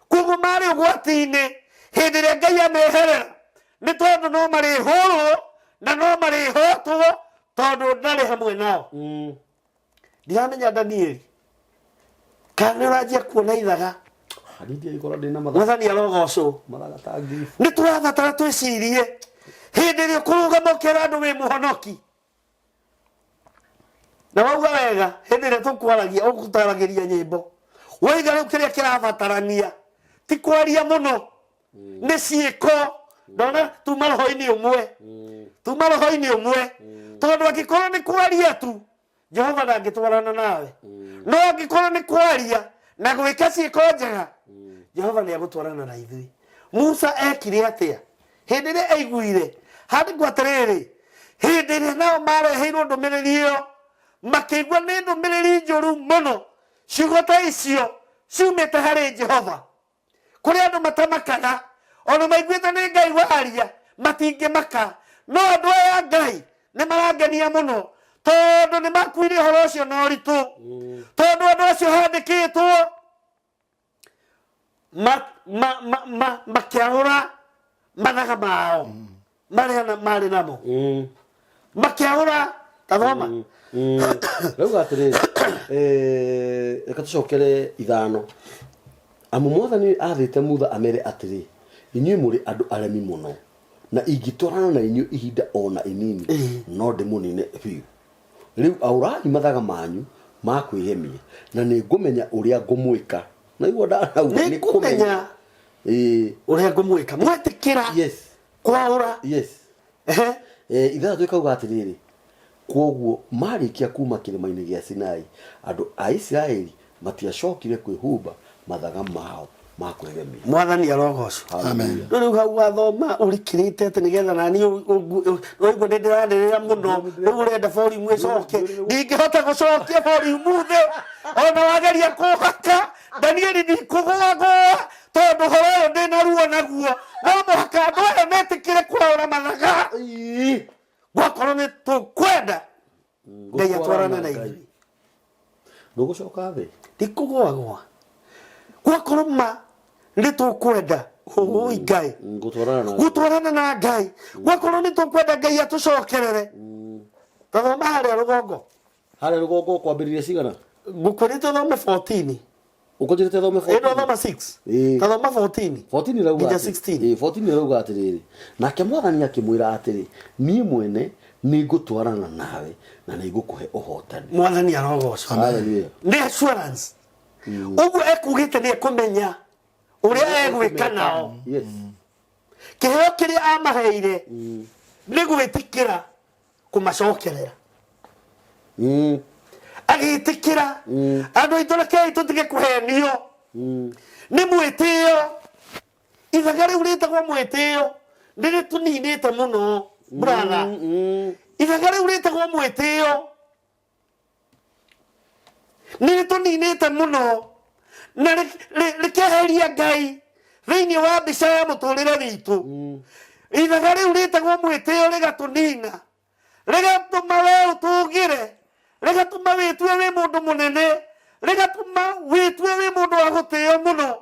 Koguo marĩ ũgwati-inĩ hĩndĩ ĩrĩa Ngai ameherera, nĩ tondũ no marĩhũrwo na no marĩhotwo, tondũ ndarĩ hamwe nao. Ndiramenya Danieli kana nĩ ũranjia kuona ithaga. Ndingĩgĩkorwo ndĩ na mathaga. Mwathani arogocwo. Mathaga ta ngiri. Nĩ tũrabatara twĩcirie hĩndĩ ĩrĩa ũkũrũgama ũkera andũ wĩ mũhonoki, na wauga wega hĩndĩ ĩrĩa tũkwaragia ũgũtaragĩria nyĩmbo, waiga rĩu kĩrĩa kĩrabatarania ti kwaria mũno, nĩ ciĩko. Ndona tuma roho-inĩ ũmwe, tuma roho-inĩ ũmwe, tondũ angĩkorwo nĩ kwaria tu, Jehova ndangĩtwarana nawe. No angĩkorwo nĩ kwaria na gwĩka ciĩko njega, Jehova nĩ agũtwarana na ithuĩ. Musa ekire atĩa hĩndĩ ĩrĩa aiguire? Handĩkwo atĩrĩrĩ, hĩndĩ ĩrĩa nao mareheirwo ndũmĩrĩri ĩyo, makĩigua nĩ ndũmĩrĩri njũru mũno, ciugo ta icio ciumĩte harĩ Jehova. Kũrĩ andũ matamakaga ona maiguĩte nĩ Ngai waria, matingĩmaka. No andũ aya Ngai nĩ marangenia mũno, tondũ nĩ makuire ũhoro ũcio na ũritũ, tondũ andũ acio handĩkĩtwo makĩahũra mathaga mao marĩa marĩ namo, makĩahũra. Tathoma. Rauga atĩrĩrĩ, reke tũcokere 5. Amu Mwathani athĩte Mutha amere atĩrĩ, inyuĩ mũrĩ andũ aremi mũno, na ingĩtwarana na inyuĩ ihinda o na inini, no ndĩmũnine biũ. Rĩu aũrai mathaga manyu ma kwĩgemia, na nĩ ngũmenya ũrĩa ngũmwĩka. Naigua ndanauga nĩ nĩ ngũmenya kũmenya. Ũrĩa ngũmwĩka mwetĩkĩra kwaũra. 6 ĩkauga atĩrĩrĩ, kwoguo marĩkia kuma kĩrĩma-inĩ gĩa Sinai, andũ a Isiraeli matiacokire kwĩhumba mathaga mao ma kwĩgemia. Mwathani arogocwo. Hallelujah. Rĩu hau wathoma ũrikĩrĩte atĩ nĩgetha nani ũigue nĩ ndĩranĩrĩra mũno, rĩu ũrenda volume ĩcoke. Ndingĩhota gũcokia volume thĩ ona wageria kũhaka Danieli, ndikũgũagũa, tondũ ũhoro ũyũ ndĩna ruo naguo. No mũhaka andũ aya metĩkĩre kwaũra mathaga, gwakorwo nĩ tũkwenda Ngai atwarane na ithuĩ. Ndũgũcoka thĩ. Ndikũgũagũa gwakorwo ma nĩ tũkwenda ũi Ngai Gũtwarana na gũtwarana na Ngai, gwakorwo nĩ tũkwenda Ngai atũcokerere. Tathoma harĩa rũgongo. Harĩa rũgongo kwambĩrĩria cigana? Ngũkwĩrĩte ũthome 14. Ũkũnjĩrĩte thome 14. Ĩno thoma 6. Ĩĩ. Ta thoma 14. 14 ĩrauga Nginya atĩ- 16. Ĩĩ, 14 ĩrauga atĩrĩrĩ, nake mwathani akĩmwĩra atĩrĩ, niĩ mwene nĩngũtwarana nawe na nĩngũkũhe ũhotani. Mwathani arogocwo. Hallelujah. Nĩ assurance. Ũguo ekugĩte nĩ ekũmenya ũrĩa egwĩka nao. Yes. Kĩheo kĩrĩa amaheire nĩ gwĩtĩkĩra kũmacokerera. Agĩtĩkĩra andũ aitũ, rekei tũtige kũhenio nĩ mwĩtĩo. Ithaga rĩu rĩtagwo mwĩtĩo nĩ rĩtũninĩte mũno, brother. Ithaga rĩu rĩtagwo mwĩtĩo nĩ rĩtũninĩte mũno na rĩkeheria Ngai thĩinĩ wa mbica ya mũtũrĩre witũ. Ithaga rĩu rĩtagwo mwĩtĩo rĩgatũnina, rĩgatũma we ũtũgĩre, rĩgatũma wĩtue wĩ mũndũ mũnene, rĩgatũma wĩtue wĩ mũndũ wa gũtĩo mũno,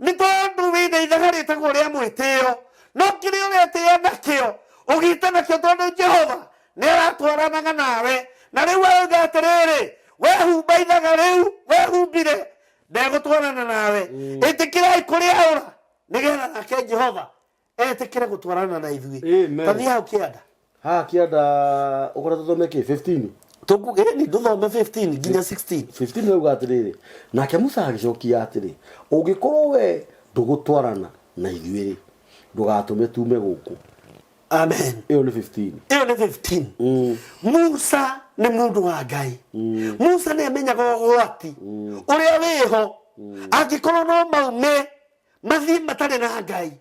nĩ tondũ wĩna ithaga rĩtagwo rĩa mwĩtĩo. No kĩrĩa ũretĩĩa nakĩo ũgĩte nakĩo, tondũ Jehova nĩ aratwaranaga nawe. Na rĩu arauga atĩrĩrĩ, wehumba ithaga rĩu wehumbire, ndegũtwarana nawe. Ĩtĩkĩrai kũrĩaũra nĩgetha nake Jehova etĩkĩre gũtwarana na ithuĩ. Amen. Ta thiĩ hau kĩanda. Haha kĩanda ũkoretwo thome kĩ 15. Tũkugĩni ndũthome 15 nginya 16. 15 rauga atĩrĩrĩ, nake Musa agĩcokia atĩrĩ, ũngĩkorwo we ndũgũtwarana na ithuĩ rĩ, ndũgatũme tume gũkũ. Amen. Ĩyo nĩ 15. Ĩyo nĩ 15. Musa nĩ mũndũ wa Ngai. Musa nĩ amenyaga ũgwati ũrĩa wĩho angĩkorwo no maume mathiĩ matarĩ na Ngai.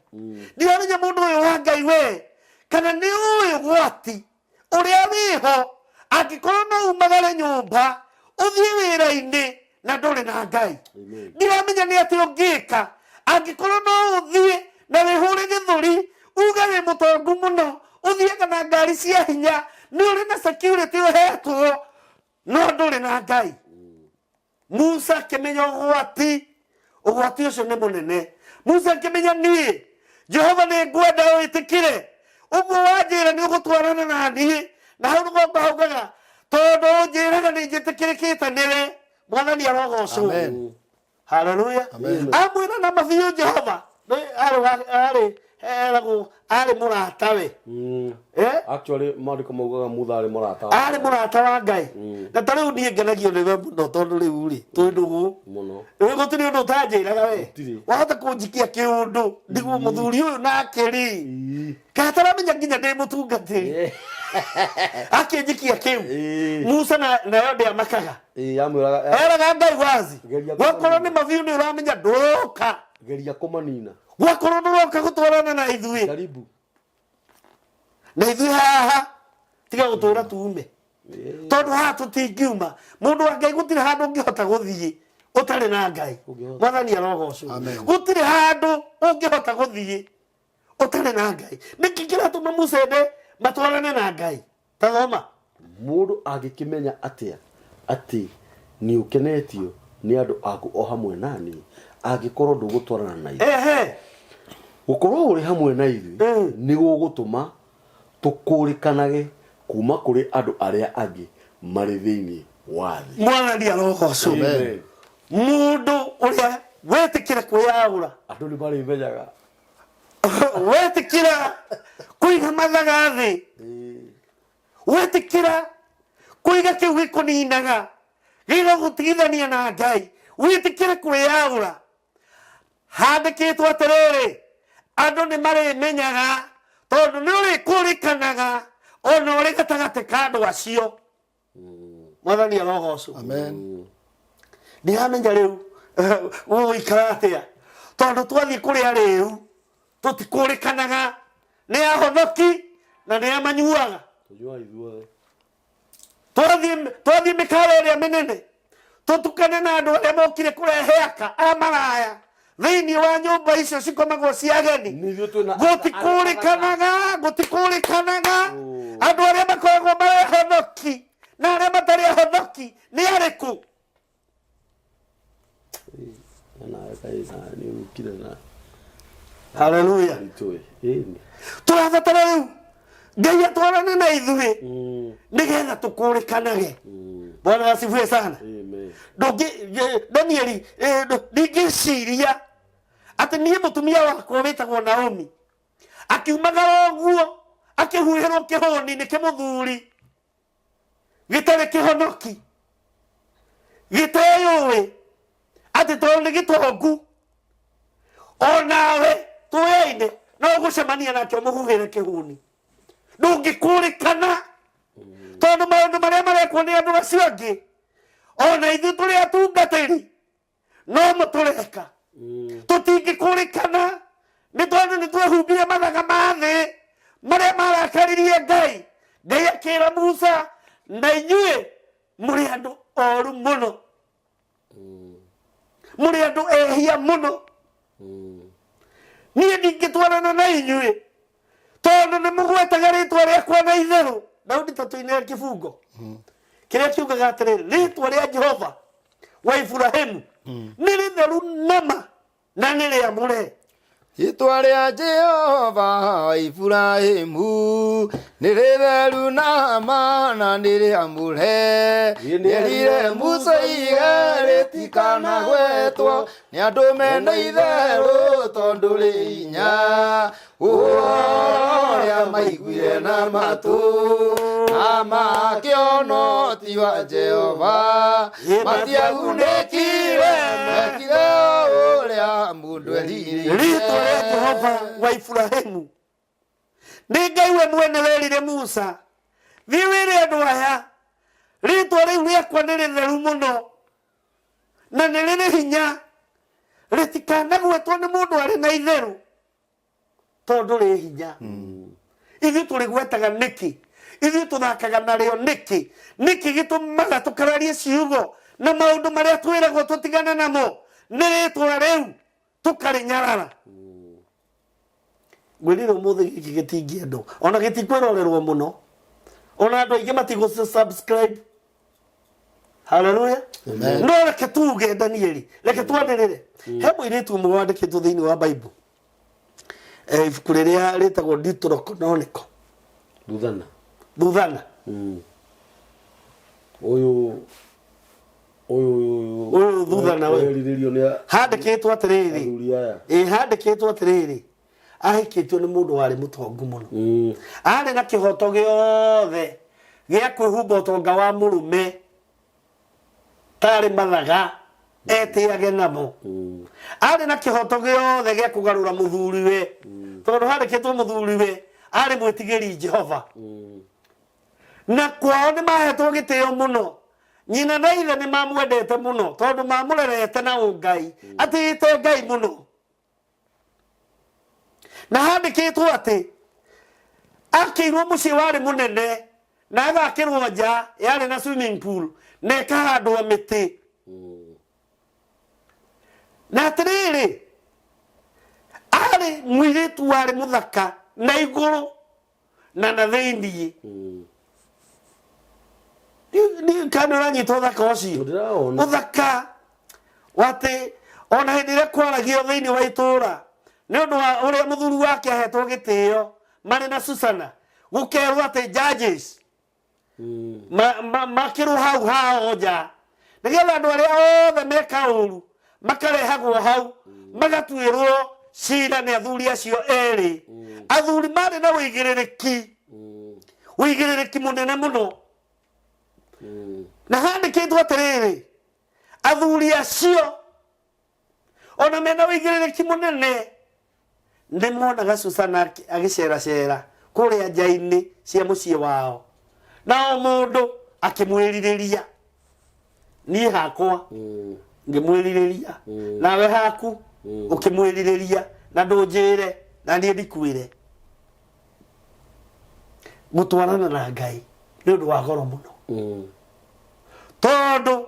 Ndiramenya mũndũ ũyũ wa Ngai we kana nĩ ũĩ ũgwati ũrĩa wĩho angĩkorwo no umagare nyũmba ũthiĩ wĩra-inĩ na ndũrĩ na Ngai. Amen. Ndiramenya nĩ atĩ ũngĩka angĩkorwo no ũthiĩ na wĩhũre gĩthũri uge wĩ mũtongu mũno, ũthiaga na ngari cia hinya, nĩ ũrĩ na security ũhetwo, no ndũrĩ na Ngai. Musa akĩmenya ũgwati, ũgwati ũcio nĩ mũnene. Musa akĩmenya, niĩ Jehova nĩ ngwenda wĩtĩkĩre ũguo wanjĩra nĩ ũgũtwarana na niĩ, na hau rũgongo haugaga tondũ ũnjĩraga nĩ njĩtĩkĩrĩkĩte nĩwe. Mwathani arogocwo. Amen. Haleluya. Amwĩra na mabiũ Jehova arĩ eragwo arĩ mũratawe. Actually maandĩko maugaga Mutha arĩ mũrata wa Arĩ mũrata wa Ngai. Na ta rĩu niĩ ngenagio nĩwe mũno, tondũ rĩu rĩ twĩ ndũgũ mũno. Rĩu gũtirĩ ũndũ ũtanjĩraga we. Gũtirĩ. Wahota kũnjikia kĩũndũ ndigwo mũthuri ũyũ nake rĩ kana taramenya nginya ndĩ mũtungatĩri akĩnjikia kĩu. Musa nayo ndĩamakaga. Ĩĩ, yamwĩraga Eraga Ngai wazi, Geria gwakorwo nĩ mabiũ nĩ ũramenya ndũroka, geria kũmanina, gwakorwo ndũroka gũtwarana na ithuĩ, karibu na ithuĩ haha tiga gũtũra tume, tondũ haha tũtingiuma. Mũndũ wa Ngai, gũtirĩ handũ ũngĩhota gũthiĩ ũtarĩ na Ngai. Ũngĩhota. Mwathani arogocwo. Amen. Gũtirĩ handũ ũngĩhota gũthiĩ ũtarĩ na Ngai. Nĩkĩ kĩratũma Musa ende matwarane na Ngai? Ta thoma. Mũndũ angĩkĩmenya atĩa atĩ nĩ ũkenetio nĩ andũ aku o hamwe na niĩ angĩkorwo ndũgũtwarana na ithuĩ? Gũkorwo ũrĩ hamwe na ithuĩ nĩ gũgũtũma tũkũrĩkanage kuma kũrĩ andũ arĩa angĩ marĩ thĩinĩ wa thĩ. Mwathani arogocwo. Amen. Mũndũ ũrĩa wetĩkĩra kwĩyaũra, andũ nĩ marĩmenyaga, wetĩkĩra kũiga mathaga thĩ, wetĩkĩra kũiga kĩu gĩkũninaga gĩgagũtigithania na Ngai, wĩtĩkĩre kwĩyaũra, handĩkĩtwo atĩrĩrĩ, andũ nĩ marĩmenyaga, tondũ nĩ ũrĩkũrĩkanaga ona ũrĩ gatagatĩ ka andũ acio. Mwathani arogocwo. Amen. Ndiramenya rĩu gũgũikara atĩa, tondũ twathiĩ kũrĩa rĩu tũtikũrĩkanaga nĩ ahonoki na nĩ amanyuaga. Tũnyuaga ithuothe. Twathiĩ mĩkawa ĩrĩa mĩnene tũtukane na andũ arĩa mokire kũrehe aka a maraya thĩinĩ wa nyũmba icio cikomagwo cia ageni. Nĩ ithuĩ twĩna Gũtikũrĩkanaga, gũtikũrĩkanaga andũ arĩa makoragwo marĩ ahonoki na arĩa matarĩ ahonoki nĩ arĩkũ. Nawe kaĩ na nĩ ũkire na Haleluya. itũĩ ĩni. Tũrabatara rĩu Ngai atwarane na ithuĩ nĩgetha tũkũrĩkanage. Bwana asifiwe sana. Amen. Ndũngĩ Danieli, ndingĩciria atĩ niĩ mũtumia wakwa wĩtagwo Naomi akiumagara ũguo akĩhuhĩrwo kĩhũni nĩ kĩmũthuri gĩtarĩ kĩhonoki gĩteyũĩ atĩ tondũ nĩ gĩtongu onawe tũyaine no ũgũcemania nake ũmũhuhĩre kĩhuni. Ndũngĩkũrĩkana tondũ maũndũ marĩa marekwo nĩ andũ acio angĩ ona ithuĩ tũrĩ atungatĩri no mo tũreka. Tũtingĩkũrĩkana nĩ tondũ nĩ twehumbire mathaga ma thĩ marĩa marakaririe Ngai. Ngai akĩra Musa, na inyuĩ mũrĩ andũ oru mũno, mũrĩ andũ ehia mũno, niĩ ndingĩtwarana na inyuĩ tondũ nĩ mũgwetaga rĩtwa rĩakwa na itherũ. Daudi ta tũinĩre kĩbungo kĩrĩa kiugaga atĩrĩrĩ, rĩtwa rĩa Jehova wa Iburahĩmu nĩ rĩtheru nama na nĩ rĩamũre. Rĩtwa rĩa Jehova wa Iburahĩmu nĩ rĩtheru nama na nĩ rĩamũre. Nĩerire Musa oige rĩtikanagwetwo nĩ andũ mena itherũ tondũ rĩ hinya. Ũhoro ũrĩa maiguire na matũ na makĩona ti wa Jehova matiagunĩkire, mekire o ũrĩa mũndũ erirĩirie. Rĩtwa rĩa Jehova wa Iburahĩmu nĩ Ngai we mwene werire Musa, thiĩ wĩre andũ aya rĩtwa rĩu rĩakwa nĩ rĩtheru mũno na nĩ rĩrĩ hinya, rĩtikanagwetwo nĩ mũndũ arĩ na itherũ tondũ rĩ hinya. Ithuĩ tũrĩgwetaga nĩkĩ? Ithuĩ tũthakaga narĩo nĩkĩ? Nĩkĩ gĩtũmaga tũkararie ciugo na maũndũ marĩa twĩragwo tũtigane namo nĩ rĩtwa rĩu tũkarĩnyarara? Ngwĩrire ũmũthĩ gĩkĩ gĩtingĩendwo ona gĩtikwĩrorerwo mũno, ona andũ aingĩ matigũ subscribe. Haleluya. No reke tuge, Danieli, reke twanĩrĩre. He mũirĩtu ũmwe wandĩkĩtwo thĩinĩ wa Bible, ibuku rĩrĩa rĩtagwo Deuterocanonical. Thuthana. Thuthana. Ũyũ ũyũ ũyũ. Ũyũ Thuthana ũyũ. Werirĩrio nĩ handĩkĩtwo atĩrĩrĩ, athuri aya. Ĩ handĩkĩtwo atĩrĩrĩ, ahikĩtio nĩ mũndũ warĩ mũtongu mũno, arĩ na kĩhoto gĩothe gĩa kwĩhumba ũtonga wa mũrũme tarĩ mathaga etĩage namo, arĩ na kĩhoto gĩothe gĩa kũgarũra mũthuriwe tondũ handĩkĩtwo mũthuriwe arĩ mwĩtigĩri Jehova, na kwao nĩ mahetwo gĩtĩo mũno. Nyina na ithe nĩ mamwendete mũno tondũ mamũrerete na ũngai, atĩĩte Ngai mũno. Na handĩkĩtwo atĩ akĩirwo mũciĩ warĩ mũnene na agakĩrwo nja yarĩ na swimming pool na ĩkahandwo mĩtĩ. Na atĩrĩrĩ, arĩ mũirĩtu warĩ mũthaka na igũrũ na na thĩiniĩ. Kana ũranyita ũthaka ũcio? Ndĩrawona. Ũthaka watĩ ona hĩndĩ ĩrĩa kwaragio thĩinĩ wa itũũra nĩ ũndũ wa ũrĩa mũthuri wake ahetwo gĩtĩo marĩ na Susana, gũkerwo atĩ judges makĩrwo hau hao nja nĩgetha andũ arĩa othe meka ũru makarehagwo hau magatuĩrwo cira nĩ athuri acio erĩ. Athuri marĩ na ũigĩrĩrĩki, ũigĩrĩrĩki mũnene mũno. Na handĩkĩtwo atĩrĩrĩ, athuri acio ona mena ũigĩrĩrĩki mũnene nĩ monaga Susana agĩceracera kũrĩa nja-inĩ cia mũciĩ wao, na o mũndũ akĩmwĩrirĩria. Niĩ hakwa ngĩmwĩrirĩria, nawe haku ũkĩmwĩrirĩria, na ndũnjĩre na niĩ ndikwĩre. Gũtwarana na Ngai nĩ ũndũ wa goro mũno, tondũ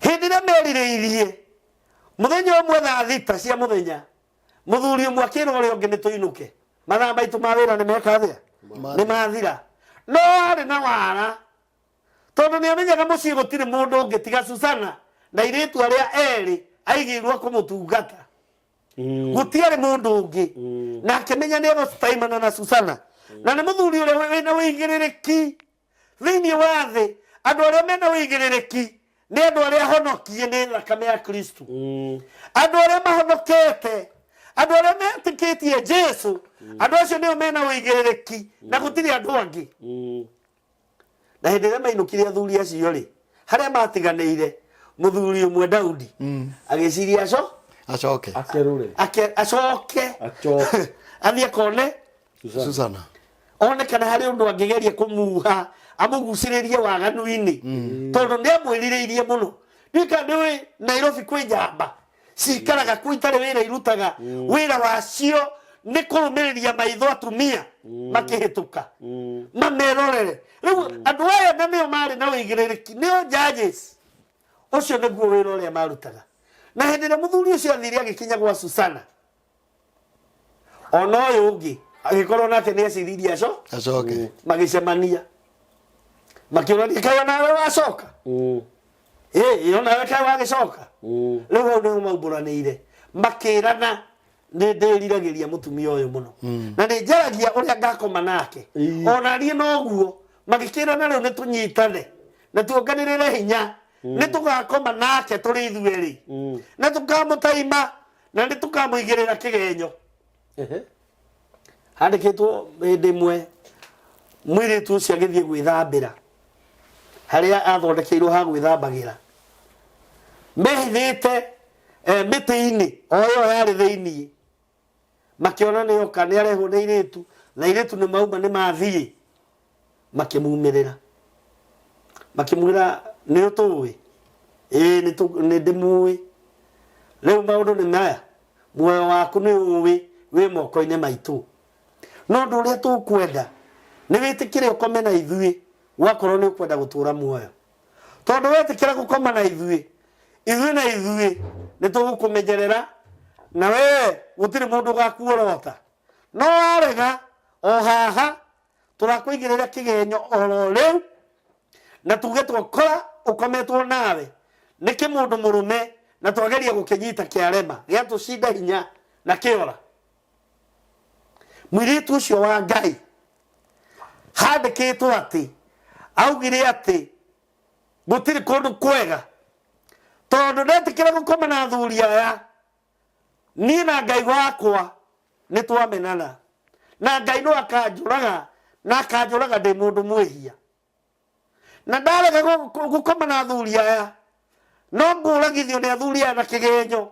hĩndĩ ĩrĩa merirĩirie mũthenya ũmwe thaa 6 cia mũthenya, mũthuri ũmwe akĩra ũrĩa ũngĩ, nĩ tũinũke, mathaa maitũ ma wĩra nĩ meka atĩa, nĩ mathira. No arĩ na wara tondũ nĩ amenyaga mũciĩ gũtirĩ mũndũ ũngĩ tiga Susana na airĩtu arĩa erĩ aigĩirwo kũmũtungata. Gũtiarĩ mũndũ ũngĩ, na akĩmenya nĩ egũcitaimana na Susana, na nĩ mũthuri ũrĩa wĩna ũigĩrĩrĩki thĩinĩ wa thĩ. Andũ arĩa mena ũigĩrĩrĩki Nĩ andũ arĩa honokie nĩ thakame ya Kristo, andũ arĩa mahonokete, andũ arĩa metĩkĩtie Jesu, andũ acio nĩo mena ũigĩrĩrĩki na gũtirĩ andũ angĩ. Na hĩndĩ ĩrĩa mainũkire athuri acio rĩ, harĩa matiganĩire, mũthuri ũmwe Daudi agĩciria aco Acoke. Akerũre. Acoke. Acoke. Athiĩ akone Susana. One kana harĩ ũndũ angĩgeria kũmuha amũgucĩrĩrie waganu-inĩ, tondũ nĩ amwĩrirĩirie mũno. Ndiũĩ kana nĩũĩ Nairobi kwĩ njamba cikaraga kuo itarĩ wĩra irutaga, wĩra wacio nĩ kũrũmĩrĩria maitho atumia makĩhĩtũka mamerorere. Rĩu andũ aya na nĩo marĩ na ũigĩrĩrĩki, nĩo judges. Ũcio nĩguo wĩra ũrĩa marutaga. Na hĩndĩ ĩrĩa mũthuri ũcio athire agĩkinya gwa Susana, ona ũyũ ũngĩ agĩkorwo nake nĩ eciririe aco Acoke. Magĩcemania, makĩũrania, "Kaĩ onawe wacoka? Ĩ onawe kaĩ wagĩcoka?" Rĩu hau nĩho maumbũranĩire, makĩrana, "Nĩ ndĩriragĩria mũtumia ũyũ mũno na nĩ njaragia ũrĩa ngakoma nake." Ona niĩ noguo. Magĩkĩrana, "Rĩu nĩ tũnyitane na tuonganĩrĩre hinya, nĩ tũgakoma nake tũrĩ ithuerĩ na tũkamũtaima na nĩ tũkamũigĩrĩra kĩgenyo." Handĩkĩtwo hĩndĩ ĩmwe mũirĩtu ũcio agĩthiĩ gwĩthambĩra harĩa athondekeirwo ha gwĩthambagĩra, mehithĩte mĩtĩ-inĩ o ĩyo yarĩ thĩiniĩ. Makĩona nĩ oka, nĩ arehwo nĩ airĩtu, na airĩtu nĩ mauma, nĩ mathiĩ, makĩmumĩrĩra, makĩmwĩra, "Nĩ ũtũĩ?" "Ĩĩ, nĩ ndĩmũĩ. Rĩu maũndũ nĩ maya, muoyo waku nĩ ũĩ wĩ moko-inĩ maitũ, no ũndũ ũrĩa tũkwenda nĩ wĩtĩkĩre ũkome na ithuĩ wakorwo nĩ ũkwenda gũtũra muoyo, tondũ wetĩkĩra gũkoma na ithuĩ, ithuĩ na ithuĩ nĩ tũgũkũmenyerera na wee gũtirĩ mũndũ ũgakuorota. No warega, o haha tũrakũigĩrĩra kĩgenyo oro rĩu na tuge twakora ũkometwo nawe nĩ kĩmũndũ mũrũme na twageria gũkĩnyita kĩarema, gĩatũcinda hinya na kĩora." Mũirĩtu ũcio wa Ngai, handĩkĩtwo atĩ augire atĩ gũtirĩ kũndũ kwega, tondũ ndetĩkĩra gũkoma na athuri aya, niĩ na Ngai wakwa nĩ twamenana, na Ngai no akanjũraga, na akanjũraga ndĩ mũndũ mwĩhia. Na ndarega gũkoma na athuri aya, no ngũragithio nĩ athuri aya na kĩgenyo,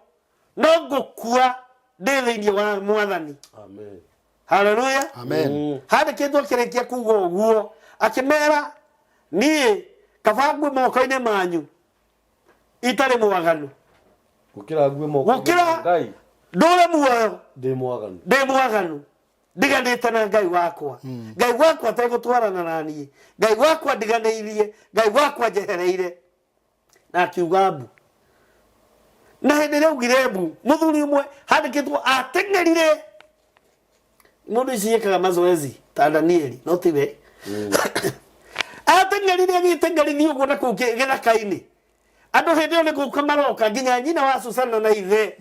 no ngũkua ndĩ thĩinĩ wa Mwathani. Amen. Haleluya. Amen. Handĩkĩtwo akĩrĩkia kuga ũguo, akĩmera, "Niĩ kaba ngue moko-inĩ manyu itarĩ mwaganu gũkĩra ngue moko gũkĩra Ngai ndũre muoyo ndĩ mwaganu ndĩ mwaganu, ndiganĩte na Ngai wakwa, Ngai wakwa ategũtwarana na niĩ, Ngai wakwa ndiganĩirie, Ngai wakwa njehereire." Na akiuga mbu. Na hĩndĩ ĩrĩa augire mbu, mũthuri ũmwe handĩkĩtwo ateng'erire. Mũndũ ici ĩkaga mazoezi ta Danieli, no tiwe ateng'erire, agĩteng'erithia ũguo na kũu gĩthaka-inĩ. Andũ hĩndĩ ĩyo nĩ gũka maroka, nginya nyina wa Susana na ithe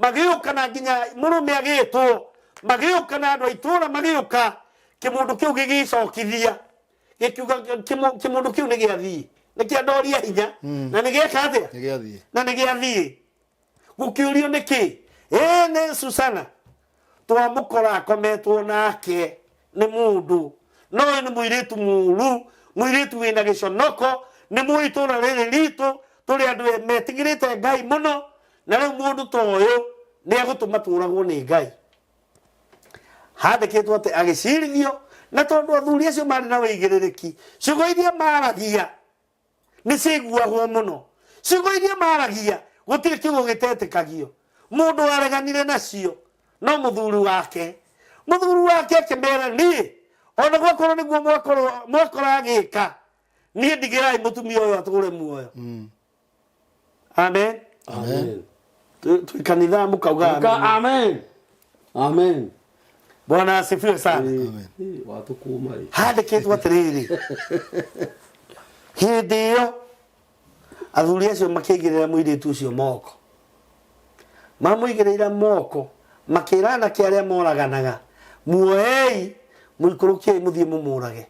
magĩũka, na nginya mũrũme agĩtwo, magĩũka na andũ a itũũra magĩũka. Kĩmũndũ kĩu gĩgĩcokithia gĩkiuga, kĩmũndũ kĩu nĩ gĩathiĩ, nĩ kĩandoria hinya na nĩ gĩeka atĩa? Nĩ gĩathiĩ. Na nĩ gĩathiĩ. Gũkĩũrio nĩkĩ? Ĩ nĩ Susana twamũkora akometwo nake nĩ mũndũ, no ũyũ nĩ mũirĩtu mũru, mũirĩtu wĩna gĩconoko. Nĩ mũĩ itũũra rĩrĩ ritũ tũrĩ andũ metigĩrĩte Ngai mũno, na rĩu mũndũ ta ũyũ nĩ egũtũma tũragwo nĩ Ngai. Handĩkĩtwo atĩ agĩcirithio, na tondũ athuri acio marĩ na wĩigĩrĩrĩki, ciugo iria maragia nĩ ciaiguagwo mũno. Ciugo iria maragia gũtirĩ kiugo gĩtetĩkagio. Mũndũ wareganire nacio no mũthuri wake. Mũthuri wake akĩmera, "Niĩ ona gwakorwo nĩguo mwakorwo mwakora agĩka, niĩ ndigĩrai mũtumia ũyũ atũre muoyo." Amen. Amen. Twĩ kanitha mũkauga Ka amen. Amen, amen. Bwana asifiwe sana. Amen. Watũkũma rĩ. Handĩkĩtwo atĩrĩrĩ, hĩndĩ ĩyo athuri acio makĩigĩrĩra mũirĩtu ũcio moko. Mamũigĩrĩira moko, makĩra anake arĩa moraganaga, "Muoei, mũikũrũkiei, mũthiĩ mũmũrage."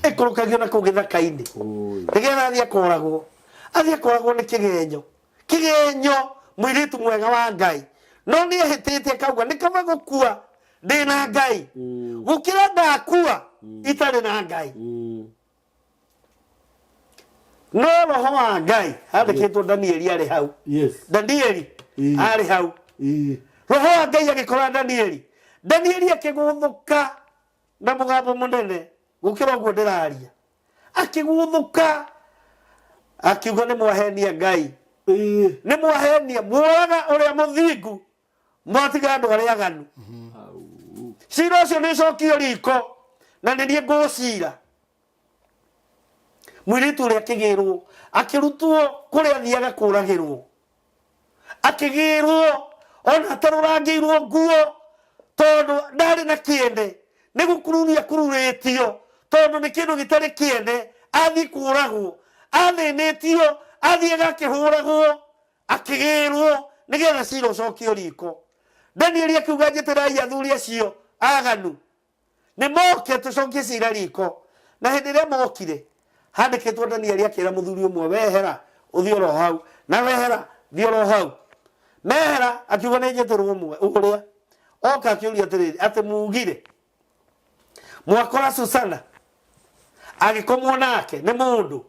Ĩkũrũkagio na kũu gĩthaka-inĩ. Oi. Nĩgetha athiĩ akoragwo. Athiĩ akoragwo nĩ kĩgenyo. Kĩgenyo mũirĩtu mwega wa Ngai. No nĩ ehĩtĩte akauga nĩ kaba gũkua ndĩ na Ngai. Gũkĩra ndakua itarĩ na Ngai. No roho wa Ngai handĩkĩtwo Danieli arĩ hau. Yes. Danieli arĩ hau. Roho wa Ngai agĩkora Danieli. Danieli akĩgũthũka na mũgambo mũnene gũkĩra ũguo ndĩraria. Akĩgũthũka akiuga nĩ mwahenia Ngai. Nĩ mwahenia muoraga ũrĩa mũthingu mwatiga andũ arĩa aganu. Cira ũcio nĩ ũcokio riko na nĩ niĩ ngũcira. Mũirĩtu ũrĩa akĩgĩrwo akĩrutwo kũrĩa athiaga kũragĩrwo. Akĩgĩrwo ona atarũrangĩirwo nguo tondũ ndarĩ na kĩene nĩ gũkururia kururĩtio tondũ nĩ kĩndũ gĩtarĩ kĩene athiĩ kũragwo athĩnĩtio athiaga akĩhũragwo akĩgĩrwo nĩgetha cira ũcokio riko. Danieli akiuga njĩtĩrai athuri acio aganu nĩ moke tũcokie cira riko. Na hĩndĩ ĩrĩa mokire handĩkĩtwo Danieli akĩra mũthuri ũmwe wehera ũthiĩ oro hau na wehera thiĩ oro hau. Mehera akiuga nĩ njĩtĩrwo ũmwe ũrĩa oka akĩũria atĩrĩrĩ atĩ mugire mwakora Susana agĩkomwo nake nĩ mũndũ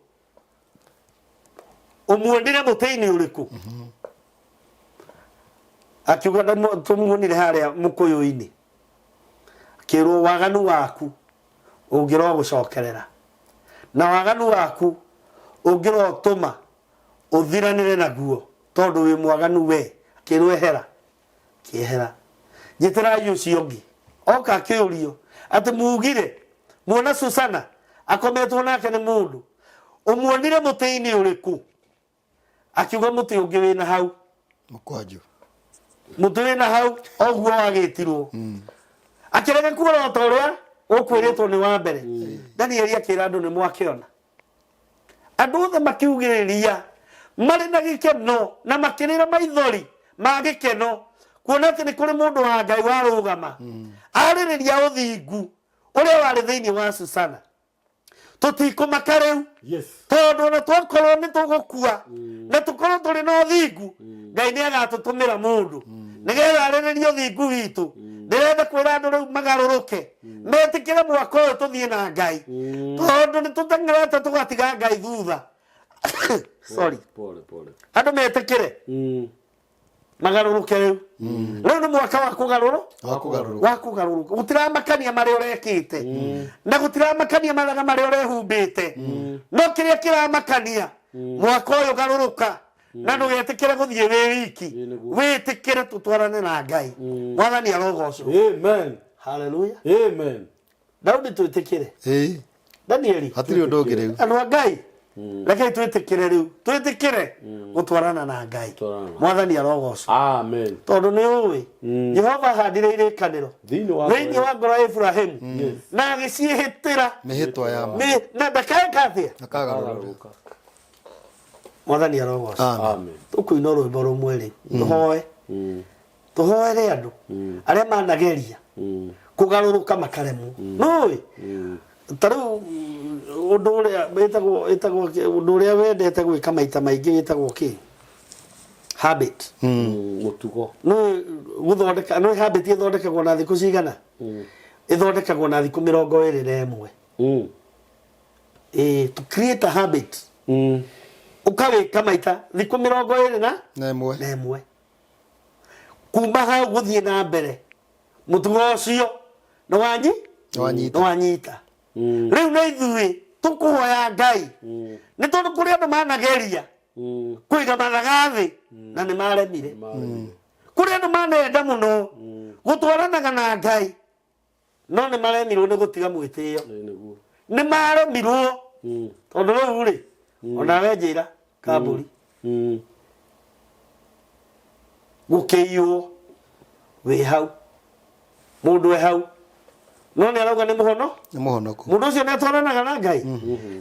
ũmuonire mũtĩ-inĩ ũrĩkũ? Akiuga tũmuonire harĩa mũkũyũ-inĩ. Akĩrwo waganu waku ũngĩrogũcokerera na waganu waku ũngĩrotũma ũthiranĩre naguo tondũ wĩ mwaganu we. Akĩrwo ehera. Akĩehera. Njĩtĩrai ũcio ũngĩ. Oka akĩũrio atĩ mugire muona Susana akometwo nake nĩ mũndũ ũmuonire mũtĩ-inĩ ũrĩkũ? Akiuga mũtĩ ũngĩ wĩna hau. Mũkwanjũ. Mũtĩ wĩna hau oguo wagĩtirwo. Akĩrega kuorota ũrĩa ũkwĩrĩtwo nĩ wa mbere. Danieli akĩra andũ nĩ mwakĩona. Andũ othe makiugĩrĩria marĩ na gĩkeno na makĩrĩra maithori ma gĩkeno kuona atĩ nĩ kũrĩ mũndũ wa Ngai warũgama arĩrĩria ũthingu ũrĩa warĩ thĩinĩ wa Susana. Tũtikũmaka rĩu. Yes. Tondũ ona twakorwo nĩ tũgũkua na tũkorwo tũrĩ na ũthingu, Ngai nĩ agatũtũmĩra mũndũ nĩgetha arĩrĩrie ũthingu witũ. Ndĩrenda kwĩra andũ rĩu magarũrũke metĩkĩre mwaka ũyũ tũthiĩ na Ngai, tondũ nĩ tũteng'erete tũgatiga Ngai thutha. Sorry. Pole, pole. Andũ metĩkĩre magarũrũke rĩu. Rĩu nĩ mwaka wa kũgarũrũ Wa kũgarũrũka. Wa kũgarũrũka. Gũtiramakania marĩa ũrekĩte na gũtiramakania mathaga marĩa ũrehumbĩte, no kĩrĩa kĩramakania mwaka ũyũ garũrũka na ndũgetĩkĩre gũthiĩ wĩ wiki, wĩtĩkĩre tũtwarane na Ngai. Mwathani arogocwo. Amen. Hallelujah. Amen. Daudi twĩtĩkĩre. Danieli. Hatirĩ ũndũ ũngĩ rĩu. Andũ a Ngai rekei twĩtĩkĩre rĩu, twĩtĩkĩre gũtwarana na Ngai. Gũtwarana. Mwathani arogocwo. Amen. Tondũ nĩ ũĩ Jehova ahandire irĩkanĩro Thĩinĩ wa thĩinĩ wa ngoro ya Ibrahimu na agĩciĩhĩtĩra mĩhĩtwa ya ma. Na ndakaeka atĩa? Ndakagarũrũka. Mwathani arogocwo. Amen. Amen. Tũkũina rwĩmbo rũmwe rĩ, tũhoe tũhoere andũ arĩa manageria kũgarũrũka makaremwo. Nũĩ ta rĩu ũndũ ũrĩa wĩtagwo wĩtagwo ũndũ ũrĩa wendete gwĩka maita maingĩ wĩtagwo kĩ? Habit. Mũtugo. Nũĩ gũthondeka, nũĩ habit ĩthondekagwo na thikũ cigana? Ĩthondekagwo na thikũ 21. Ĩĩ, to create a habit ũkawĩka maita thikũ 21 Na ĩmwe. Na ĩmwe. Kuma hau gũthiĩ na mbere mũtugo ũcio nĩ wanyi Nĩ wanyita. Nĩ wanyita. Rĩu nĩ ithuĩ tũkũhoya Ngai nĩ tondũ kũrĩ andũ manageria kũiga mathaga thĩ na nĩ maremire. Kũrĩ andũ manenda mũno gũtwaranaga na Ngai no nĩ maremirwo nĩ gũtiga mwĩtĩo. Nĩguo. Nĩ maremirwo tondũ rĩu rĩ onawe njĩra kambũri gũkĩiywo wĩ hau mũndũ e hau no nĩ arauga nĩ mũhono. Nĩ mũhonoku. Mũndũ ũcio nĩ atwaranaga na Ngai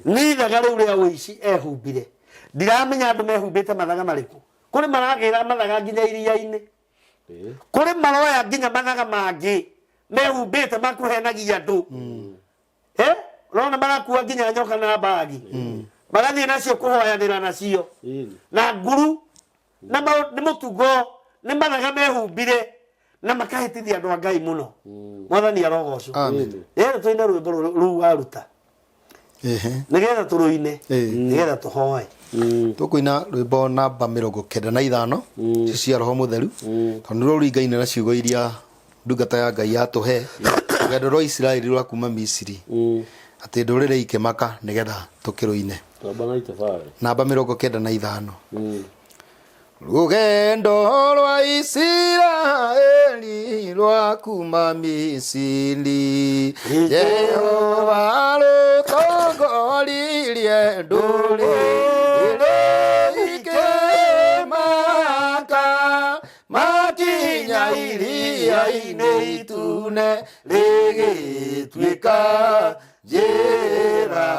nĩ ithaga rĩu rĩa ũici ehumbire. Ndiramenya andũ mehumbĩte mathaga marĩkũ. Kũrĩ maragĩra mathaga nginya iria-inĩ, kũrĩ maroya nginya mathaga mangĩ mehumbĩte makũhenagia andũ. Ũrona marakua nginya nyoka na mbagi magathiĩ nacio kũhoyanĩra nacio na nguru na nĩ mũtugo nĩ mathaga mehumbire na makahĩtithia andũ a Ngai mũno. Mwathani arogocwo. Amen. Rĩrĩ tũine rwĩmbo rũu waruta nĩgetha tũrũine nĩgetha tũhoe. Tũkũina rwĩmbo namba 95 icio cia roho mũtheru, tondũ nĩ rũringaine na ciugo iria ndungata ya Ngai yatũhe rũgendo rwa Isiraeli rwa kuma Misiri, atĩ ndũrĩrĩ ikĩmaka, nĩgetha tũkĩrũine. Namba 95. Namba 95. Rũgendo rwa Isiraeli rwa kuma Misiri, Jehova rũtongoririe ndũrĩrĩ ikĩmaka, makinya iria-inĩ itune rĩgĩtuĩka njĩra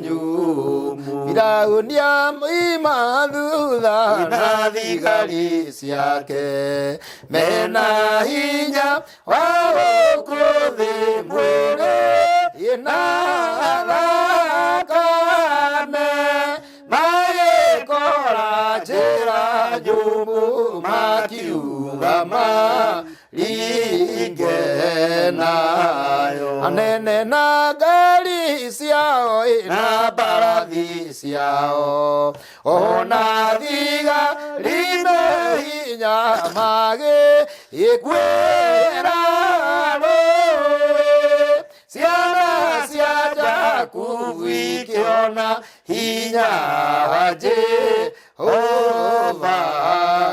nyũmũ. Firaũni amoima thutha na thigari ciake, mena hinya wa gũkũ thĩ, mwĩrĩ ĩna thakame, magĩkora njĩra nyũmũ, makiuga maringe nayo. Anene na ngari ciao na mbarathi ciao, ona thigari me hinya, magĩkwĩra rũĩ. Ciana cia Jakubu ikĩona hinya wa Jehova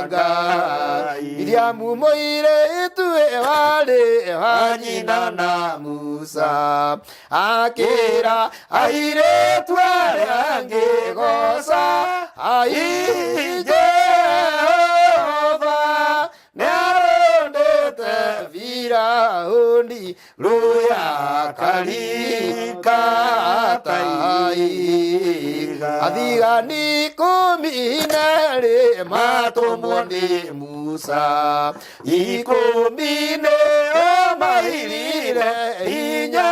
Ngai. Miriamu mũirĩtu warĩ wa nyina na Musa akĩra airĩtu arĩa angĩ, goca ai Jehova, nĩarũndĩte Firaũni rũya karikataiga. Athigani 12 matũmwo nĩ Musa, 10 nĩo mairire hinya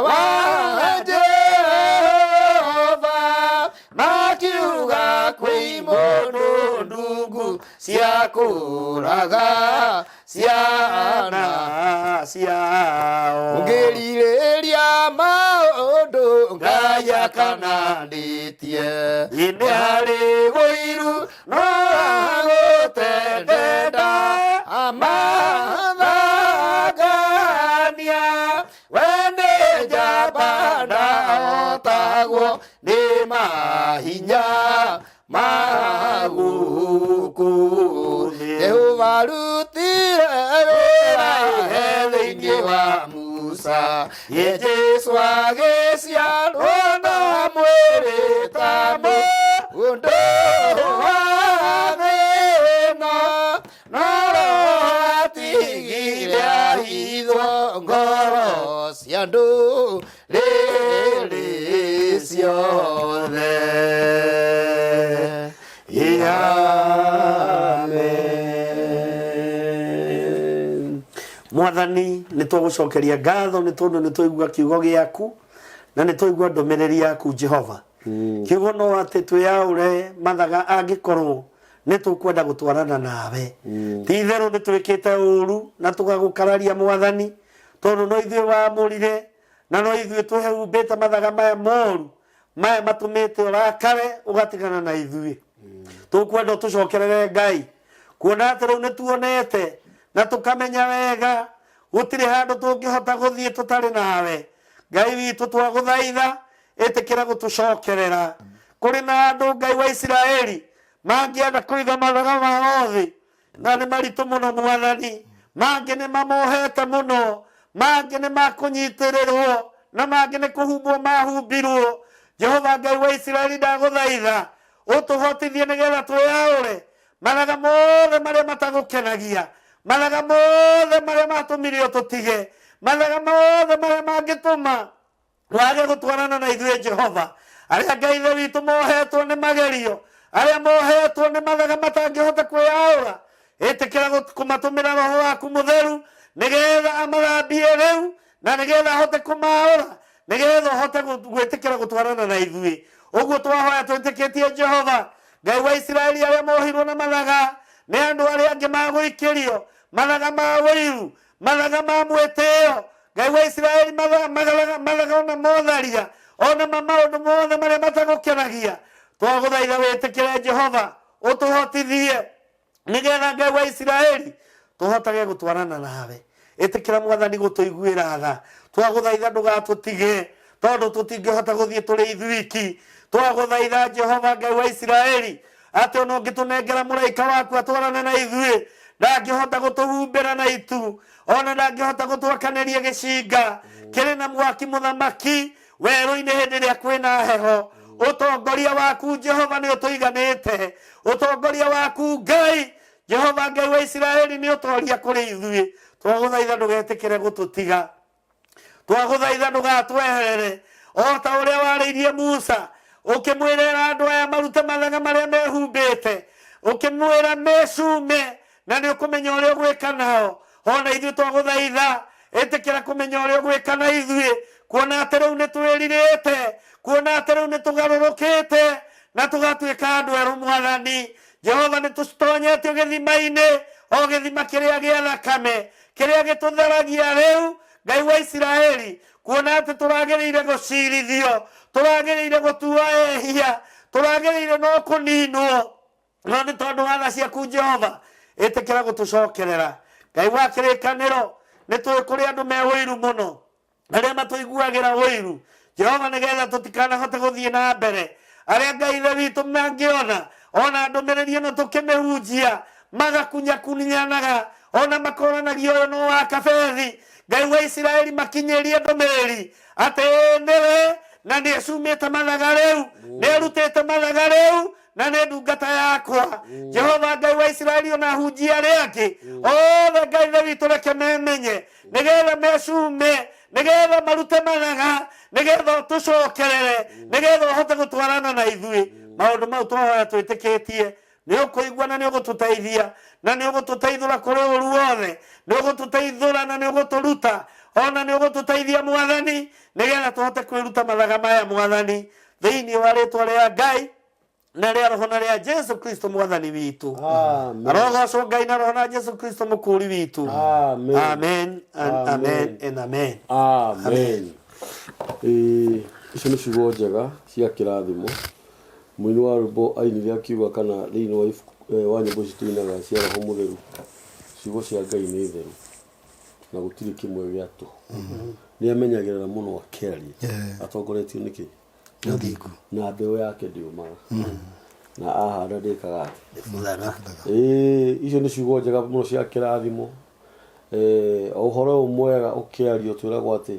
wa Jehova, makiuga kwĩ mũndũ ndungu cia kũraga ciana ciao. Ũngĩrirĩria maũndũ Ngai akanandĩtie, Nĩ harĩ wũiru no agũtendenda amathangania. We nĩ njamba ndahotagwo nĩ mahinya magũkũ thĩ. Jehova arutire wĩra he thĩinĩ wa Musa, ye Jesũ agĩciarwo na mwĩrĩ ta mũndũ wa thĩna, no Roho atigire ahithwo ngoro cia ndũrĩrĩ ciothe. Amen. Mwathani, nĩ tũgũcokeria ngatho nĩ tondũ nĩ twaigua kiugo gĩaku na nĩ twaigua ndũmĩrĩri yaku Jehova. Kiugo no atĩ twĩyaũre mathaga angĩkorwo nĩ tũkwenda gũtwarana nawe. Ti itherũ nĩ twĩkĩte ũru na tũgagũkararia Mwathani, tondũ no ithuĩ wamũrire na no ithuĩ twĩhumbĩte mathaga maya moru maya matũmĩte ũrakare ũgatigana na ithuĩ. Tũkwenda ũtũcokerere Ngai, kuona atĩ rĩu nĩ tuonete na tũkamenya wega gũtirĩ handũ tũngĩhota gũthiĩ tũtarĩ nawe. Ngai witũ, twagũthaitha ĩtĩkĩra gũtũcokerera. Kũrĩ na andũ, Ngai wa Isiraeli, mangĩenda kũiga mathaga mao thĩ na nĩ maritũ mũno Mwathani, mangĩ nĩ mamohete mũno, mangĩ nĩ makũnyitĩrĩrwo na mangĩ nĩ kũhumbwo mahumbirwo. Jehova Ngai wa Isiraeli, ndagũthaitha ũtũhotithie nĩgetha twĩyaũre mathaga mothe marĩa matagũkenagia, mathaga mothe marĩa matũmire ũtũtige, mathaga mothe marĩa mangĩtũma wage gũtwarana na ithuĩ Jehova. Arĩa Ngai ithe witũ mohetwo nĩ magerio, arĩa mohetwo nĩ mathaga matangĩhota kwĩyaũra, ĩtĩkĩra kũmatũmĩra roho waku mũtheru nĩgetha amathambie rĩu na nĩgetha ahote kũmaũra. Nĩgetha ũhote gwĩtĩkĩra gũtwarana na ithuĩ. Ũguo twahoya twĩtĩkĩtie Jehova Ngai wa Isiraeli, arĩa mohirwo na mathaga nĩ andũ arĩa angĩ magũikĩrio mathaga ma ũiru, mathaga ma mwĩtĩo, Ngai wa Isiraeli, mathaga ona motharia, ona ma maũndũ mothe marĩa matagũkenagia. Twagũthaitha wĩtĩkĩre Jehova, ũtũhotithie nigetha Ngai wa Isiraeli tũhotage gũtwarana nawe. Ĩtĩkĩra Mwathani gũtũiguĩra tha. Twagũthaitha ndũgatũtige, tondũ tũtingĩhota gũthiĩ tũrĩ ithuiki. Twagũthaitha Jehova Ngai wa Isiraeli, atĩ ona ũngĩtũnengera mũraika waku atwarane na ithuĩ, ndangĩhota gũtũhumbĩra na itu, ona ndangĩhota gũtwakanĩria gĩcinga kĩrĩ na mwaki mũthamaki werũ-inĩ hĩndĩ ĩrĩa kwĩna heho. Ũtongoria waku Jehova nĩ ũtũiganĩte. Ũtongoria waku Ngai Jehova Ngai wa Isiraeli nĩ ũtoria kũrĩ ithuĩ. Twagũthaitha ndũgetĩkĩre gũtũtiga, twagũthaitha ndũgatweherere, o ta ũrĩa warĩirie Musa ũkĩmwĩrĩra andũ aya marute mathaga marĩa mehumbĩte, ũkĩmwĩra mecume, na nĩ ũkũmenya ũrĩa ũgwĩka nao. Ona ithuĩ twagũthaitha ĩtĩkĩra kũmenya ũrĩa ũgwĩka na ithuĩ, kuona atĩ rĩu nĩ twĩrirĩte, kuona atĩ rĩu nĩ tũgarũrũkĩte na tũgatuĩka andũ erũ. Mwathani Jehova, nĩ tũtonyetio gĩthima-inĩ, o gĩthima kĩrĩa gĩa thakame kĩrĩa gĩtũtheragia rĩu, Ngai wa Isiraeli, kuona atĩ tũragĩrĩire gũcirithio, tũragĩrĩire gũtua ehia, tũragĩrĩire no kũninwo, no nĩ tondũ wa tha ciaku Jehova, ĩtĩkĩra gũtũcokerera. Ngai wa kĩrĩkanĩro, nĩ tũĩ kũrĩ andũ me ũiru mũno, arĩa matũiguagĩra ũiru Jehova, nĩgetha tũtikanahote gũthiĩ na mbere, arĩa Ngai Ithe witũ mangĩona ona ndũmĩrĩri ĩno tũkĩmĩhunjia magakunyakunyanaga, ona makoranagia ũyũ no wa kabethi. Ngai wa Isiraeli, makinyĩrie ndũmĩrĩri atĩ ĩĩ nĩwe, na nĩ ecumĩte mathaga rĩu, nĩ erutĩte mathaga rĩu, na nĩ ndungata yakwa. Jehova Ngai wa Isiraeli, ona hunjia arĩa angĩ othe, Ngai Ithe witũ, reke memenye nĩgetha mecume, nĩgetha marute mathaga, nĩgetha ũtũcokerere, nĩgetha ũhote gũtwarana na ithuĩ. Maũndũ mau twahoya twĩtĩkĩtie nĩ ũkũigua na nĩ ũgũtũteithia na nĩ ũgũtũteithũra kũrĩ ũru wothe, nĩ ũgũtũteithũra na nĩ ũgũtũruta, ona nĩ ũgũtũteithia Mwathani, nĩgetha tũhote kwĩruta mathaga maya. Mwathani, thĩinĩ wa rĩtwa rĩa Ngai na rĩa Roho na rĩa Jesu Kristo Mwathani witũ. Amen. Arogocwo Ngai na Roho na Jesu Kristo mũkũũri witũ. Amen. Amen and amen and amen. Amen. Ĩĩ, icio nĩ ciugo njega cia kĩrathimo. Mũini wa rwĩmbo ainire akiuga kana thĩinĩ wa ibuku wa nyĩmbo ici tũinaga cia Roho Mũtheru, ciugo cia Ngai nĩ theru na gũtirĩ kĩmwe gĩa tũhũ. Nĩ amenyagĩrĩra mũno akĩaria atongoretio nĩ kĩ? Nĩ ũthingu. Na mbeũ yake ndĩũmaga, na ahanda ndĩkaga atĩ? Ĩbuthaga. Ĩĩ, icio nĩ ciugo njega mũno cia kĩrathimo. O ũhoro ũyũ mwega ũkĩario twĩragwo atĩ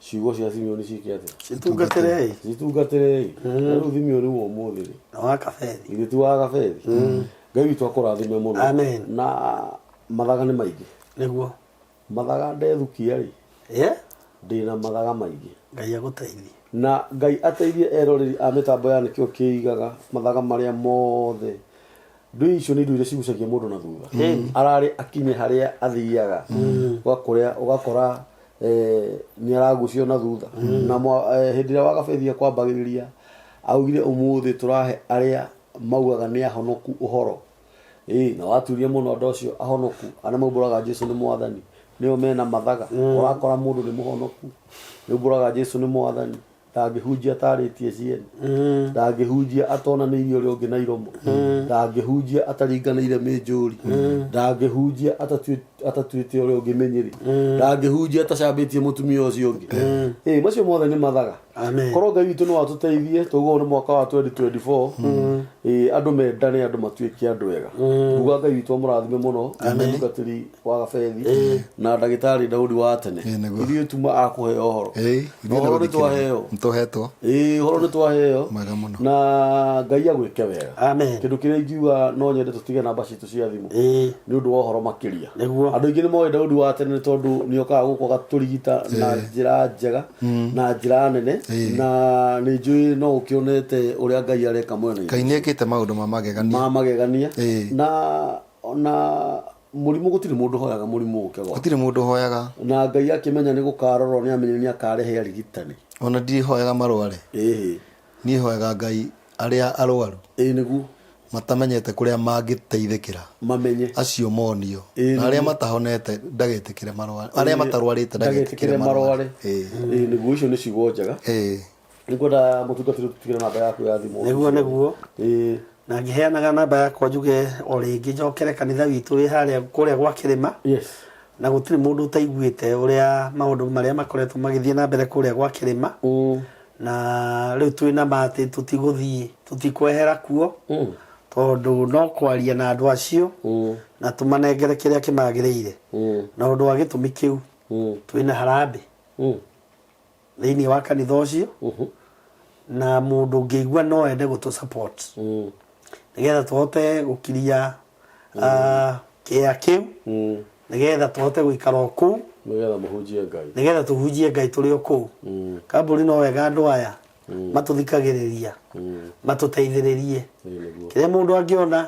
ciugo cia Simeoni ciĩke atĩa? Citungatĩrei. Citungatĩrei. Na rĩu Simeoni wa ũmũthĩ rĩ, Na wa kabethi. Githĩ ti wa gabethi? Ngai witũ akũrathime mũno. Amen. Na mathaga nĩ maingĩ. Nĩguo. Mathaga ndethukia rĩ, ndĩna mathaga maingĩ. Ngai agũteithie. Na Ngai ateithie eroreri a mĩtambo ya Nĩkĩo Kĩigaga mathaga marĩa mothe. Ndũi icio nĩ indo iria cigucagia mũndũ na thutha. Ararĩ akinye harĩa athiaga. Ũgakora, ũgakora nĩ aragucio na thutha. Na hĩndĩ ĩrĩa wagabethi kwambagĩrĩria augire ũmũthĩ tũrahe arĩa maugaga nĩ ahonoku ũhoro. Ĩĩ, na waturia mũno andũ acio ahonoku arĩa maumbũraga Jesu nĩ Mwathani nĩo mena mathaga. Ũrakora mũndũ nĩ mũhonoku, nĩumbũraga Jesu nĩ Mwathani, ndangĩhunjia atarĩtie ciene, ndangĩhunjia atonanĩirie ũrĩa ũngĩ na iromo, ndangĩhunjia ataringanĩire mĩnjũri, ndangĩhunjia atatuĩte ũrĩa ũngĩ mĩnyĩrĩ, ndangĩhunjia atacambĩtie mũtumia ũcio ũngĩ. Ĩĩ, macio mothe nĩ mathaga. Amen. Korwo Ngai witũ no atũteithie, tũguo nĩ mwaka wa 2024, ĩĩ, andũ mendane, andũ matuĩke andũ ega. Nguga Ngai witũ amũrathime mũno, mũtungatĩri wa gabethi na ndagĩtarĩ Daudi wa tene. Ĩĩ, nĩguo. Ithuĩ tuma akũheo ũhoro. Ĩĩ, Na ũhoro nĩ twaheo. Nĩtũhetwo. Ĩĩ, ũhoro nĩ twaheo. Mwega mũno. Na Ngai agwĩke wega. Amen. Kĩndũ kĩrĩa ingiuga no nyende tũtige namba citũ cia thimũ. Nĩ ũndũ wa ũhoro makĩria. Nĩguo. Andũ aingĩ nĩ moĩ Daudi wa tene nĩ tondũ nĩ okaga gũkũ agatũrigita na njĩra njega na njĩra nene, na nĩ njũĩ no ũkĩonete ũrĩa Ngai areka mwena-inĩ. Ngai nĩ ekĩte maũndũ ma magegania. Ma magegania. Na na Mũrimũ, gũtirĩ mũndũ hoyaga mũrimũ ũke gwake. Gũtirĩ mũndũ hoyaga. Na Ngai akĩmenya nĩ gũkarorwo, nĩ amenye nĩ akarehe arigitani. Ona ndihoyaga marware. Niĩ hoyaga Ngai arĩa arwaru Ĩĩ nĩguo. matamenyete kũrĩa mangĩteithĩkĩra, mamenye, acio monio. Ĩĩ. Na arĩa matahonete ndagetĩkĩre marware, arĩa matarwarĩte ndagetĩkĩre marware. Ĩĩ. Ĩĩ nĩguo, icio nĩ ciugo njega. Nĩngwenda mũtungatĩri ũtũtigĩre namba yaku ya thimũ. Nĩguo, nĩguo. Na ngĩheanaga namba yakwa, njuge o rĩngĩ, njokere kanitha witũ wĩ harĩa kũrĩa gwa kĩrĩma. Na gũtirĩ mũndũ ũtaiguĩte ũrĩa maũndũ marĩa makoretwo magĩthiĩ na mbere kũrĩa gwa kĩrĩma. Na rĩu twĩna ma atĩ tũtigũthiĩ, tũtikwehera kuo, tondũ no kwaria na andũ acio na tũmanengere kĩrĩa kĩmagĩrĩire. Na ũndũ wa gĩtũmi kĩu, twĩna harambĩ thĩinĩ wa kanitha ũcio, na mũndũ ũngĩigua no ende gũtũ support nĩgetha tũhote gũkiria kĩea kĩu, nĩgetha tũhote gũikara o kũu. Nĩgetha mũhunjie Ngai. Nĩgetha tũhunjie Ngai tũrĩ o kũu. Kambuni, no wega andũ aya matũthikagĩrĩria matũteithĩrĩrie. Ĩĩ nĩguo. Kĩrĩa mũndũ angĩona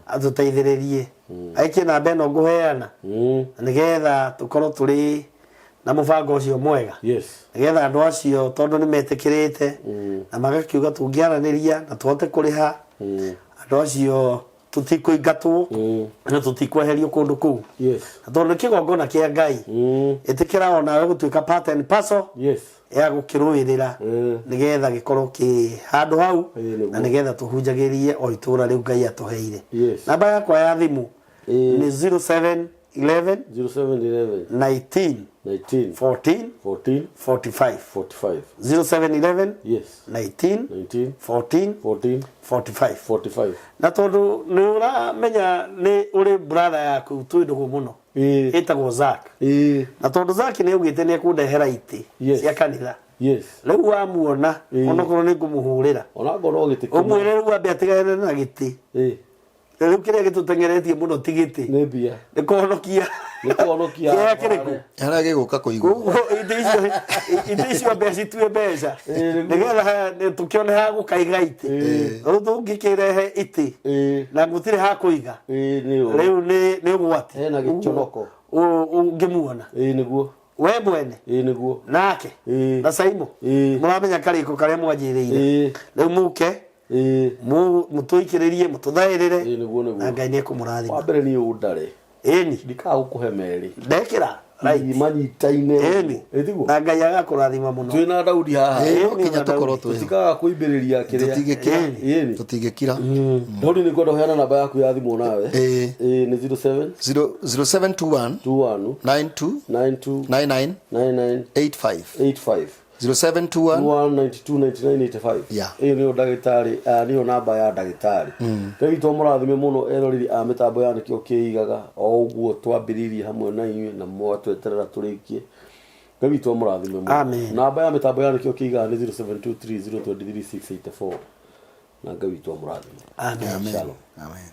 atũteithĩrĩrie, aikie namba ĩno ngũheana, na nĩgetha tũkorwo tũrĩ na mũbango ũcio mwega, nĩgetha andũ acio, tondũ nĩ metĩkĩrĩte na magakiuga tũngĩaranĩria na tũhote kũrĩha andũ acio, tũtikũingatwo na tũtikweherio kũndũ kũu. Na tondũ nĩ kĩgongona kĩa Ngai, ĩtĩkĩra onawe gũtuĩka part and parcel ya gũkĩrũĩrĩra, nĩgetha gĩkorwo kĩ handũ hau, Ĩĩ, nĩguo. na nĩgetha tũhunjagĩrie o itũra rĩu Ngai atũheire. Namba yakwa ya thimũ nĩ 0711 0711 19 19 14 14 45. 45. 0711 19 19 14 14 45. 45. Na tondũ nĩ ũramenya nĩ ũrĩ brother yaku twĩ ndũgũ mũno, ĩtagwo Zack, na tondũ Zack nĩ augĩte nĩ ekũndehera itĩ cia kanitha, rĩu wamuona, onokorwo nĩ ngũmũhũrĩra, Ona ngorwo gĩtĩ kĩmwe. Ũmwĩre rĩu ambe atigane na gĩtĩ. Rĩu kĩrĩa gĩtũteng'eretie mũno ti gĩtĩ, Nĩ mbia. Nĩ kũhonokia. Nĩ kũhonokia. Kĩrĩa kĩrĩkũ? Harĩa gĩgũka kũigwo. Koguo itĩ icio ambe acitue mbeca, Ĩĩ, nĩguo. nĩgetha tũkĩone ha gũkaiga itĩ. Rĩu tũngĩkĩrehe itĩ na gũtirĩ ha kũiga, Ĩĩ, nĩ ũũ. Rĩu nĩ ũgwati. Hena gĩconoko. Ũngĩmuona Ĩĩ nĩguo. we mwene Ĩĩ nĩguo. nake na Saimo, mũramenya karĩko karĩa mwanjĩrĩire. Rĩu mũke mũtũikĩrĩrie, mũtũthaĩrĩre, Ĩĩ nĩguo, na nĩguo. Ngai nĩ ekũmũrathima. Wa mbere niĩ ũndare. Ĩni. Ndikaga gũkũhe merĩ. Ndekĩra right. Manyitaine. Ĩni. Ĩtiguo. Na Ngai agakũrathima mũno. Twĩna Daudi haha. Ĩĩ, no Ĩni, nginya ona tũkorwo Daudi. twĩho. Tũtikaga kũimbĩrĩria kĩrĩa. Tũtingĩkira. Ĩni. Tũtingĩkira. Daudi, nĩ ngwenda ũheana namba yaku ya thimũ nawe. Ĩĩ. Ĩĩ, nĩ 07 0721 21 92 92 99 99 85. 85. 0721 1929985. Yeah. Ĩyo nĩyo ndagĩtarĩ, nĩyo namba ya ndagĩtarĩ. Ngai witũ amũrathime mũno, eroreri a mĩtambo ya Nĩkĩo Kĩigaga, o ũguo twambĩrĩirie hamwe na inyuĩ na mwatweterera tũrĩkie. Ngai witũ amũrathime mũno. Amen. Namba ya mĩtambo ya Nĩkĩo Kĩigaga nĩ 0723023684, na Ngai witũ amũrathime. Amen. Shalom. Amen.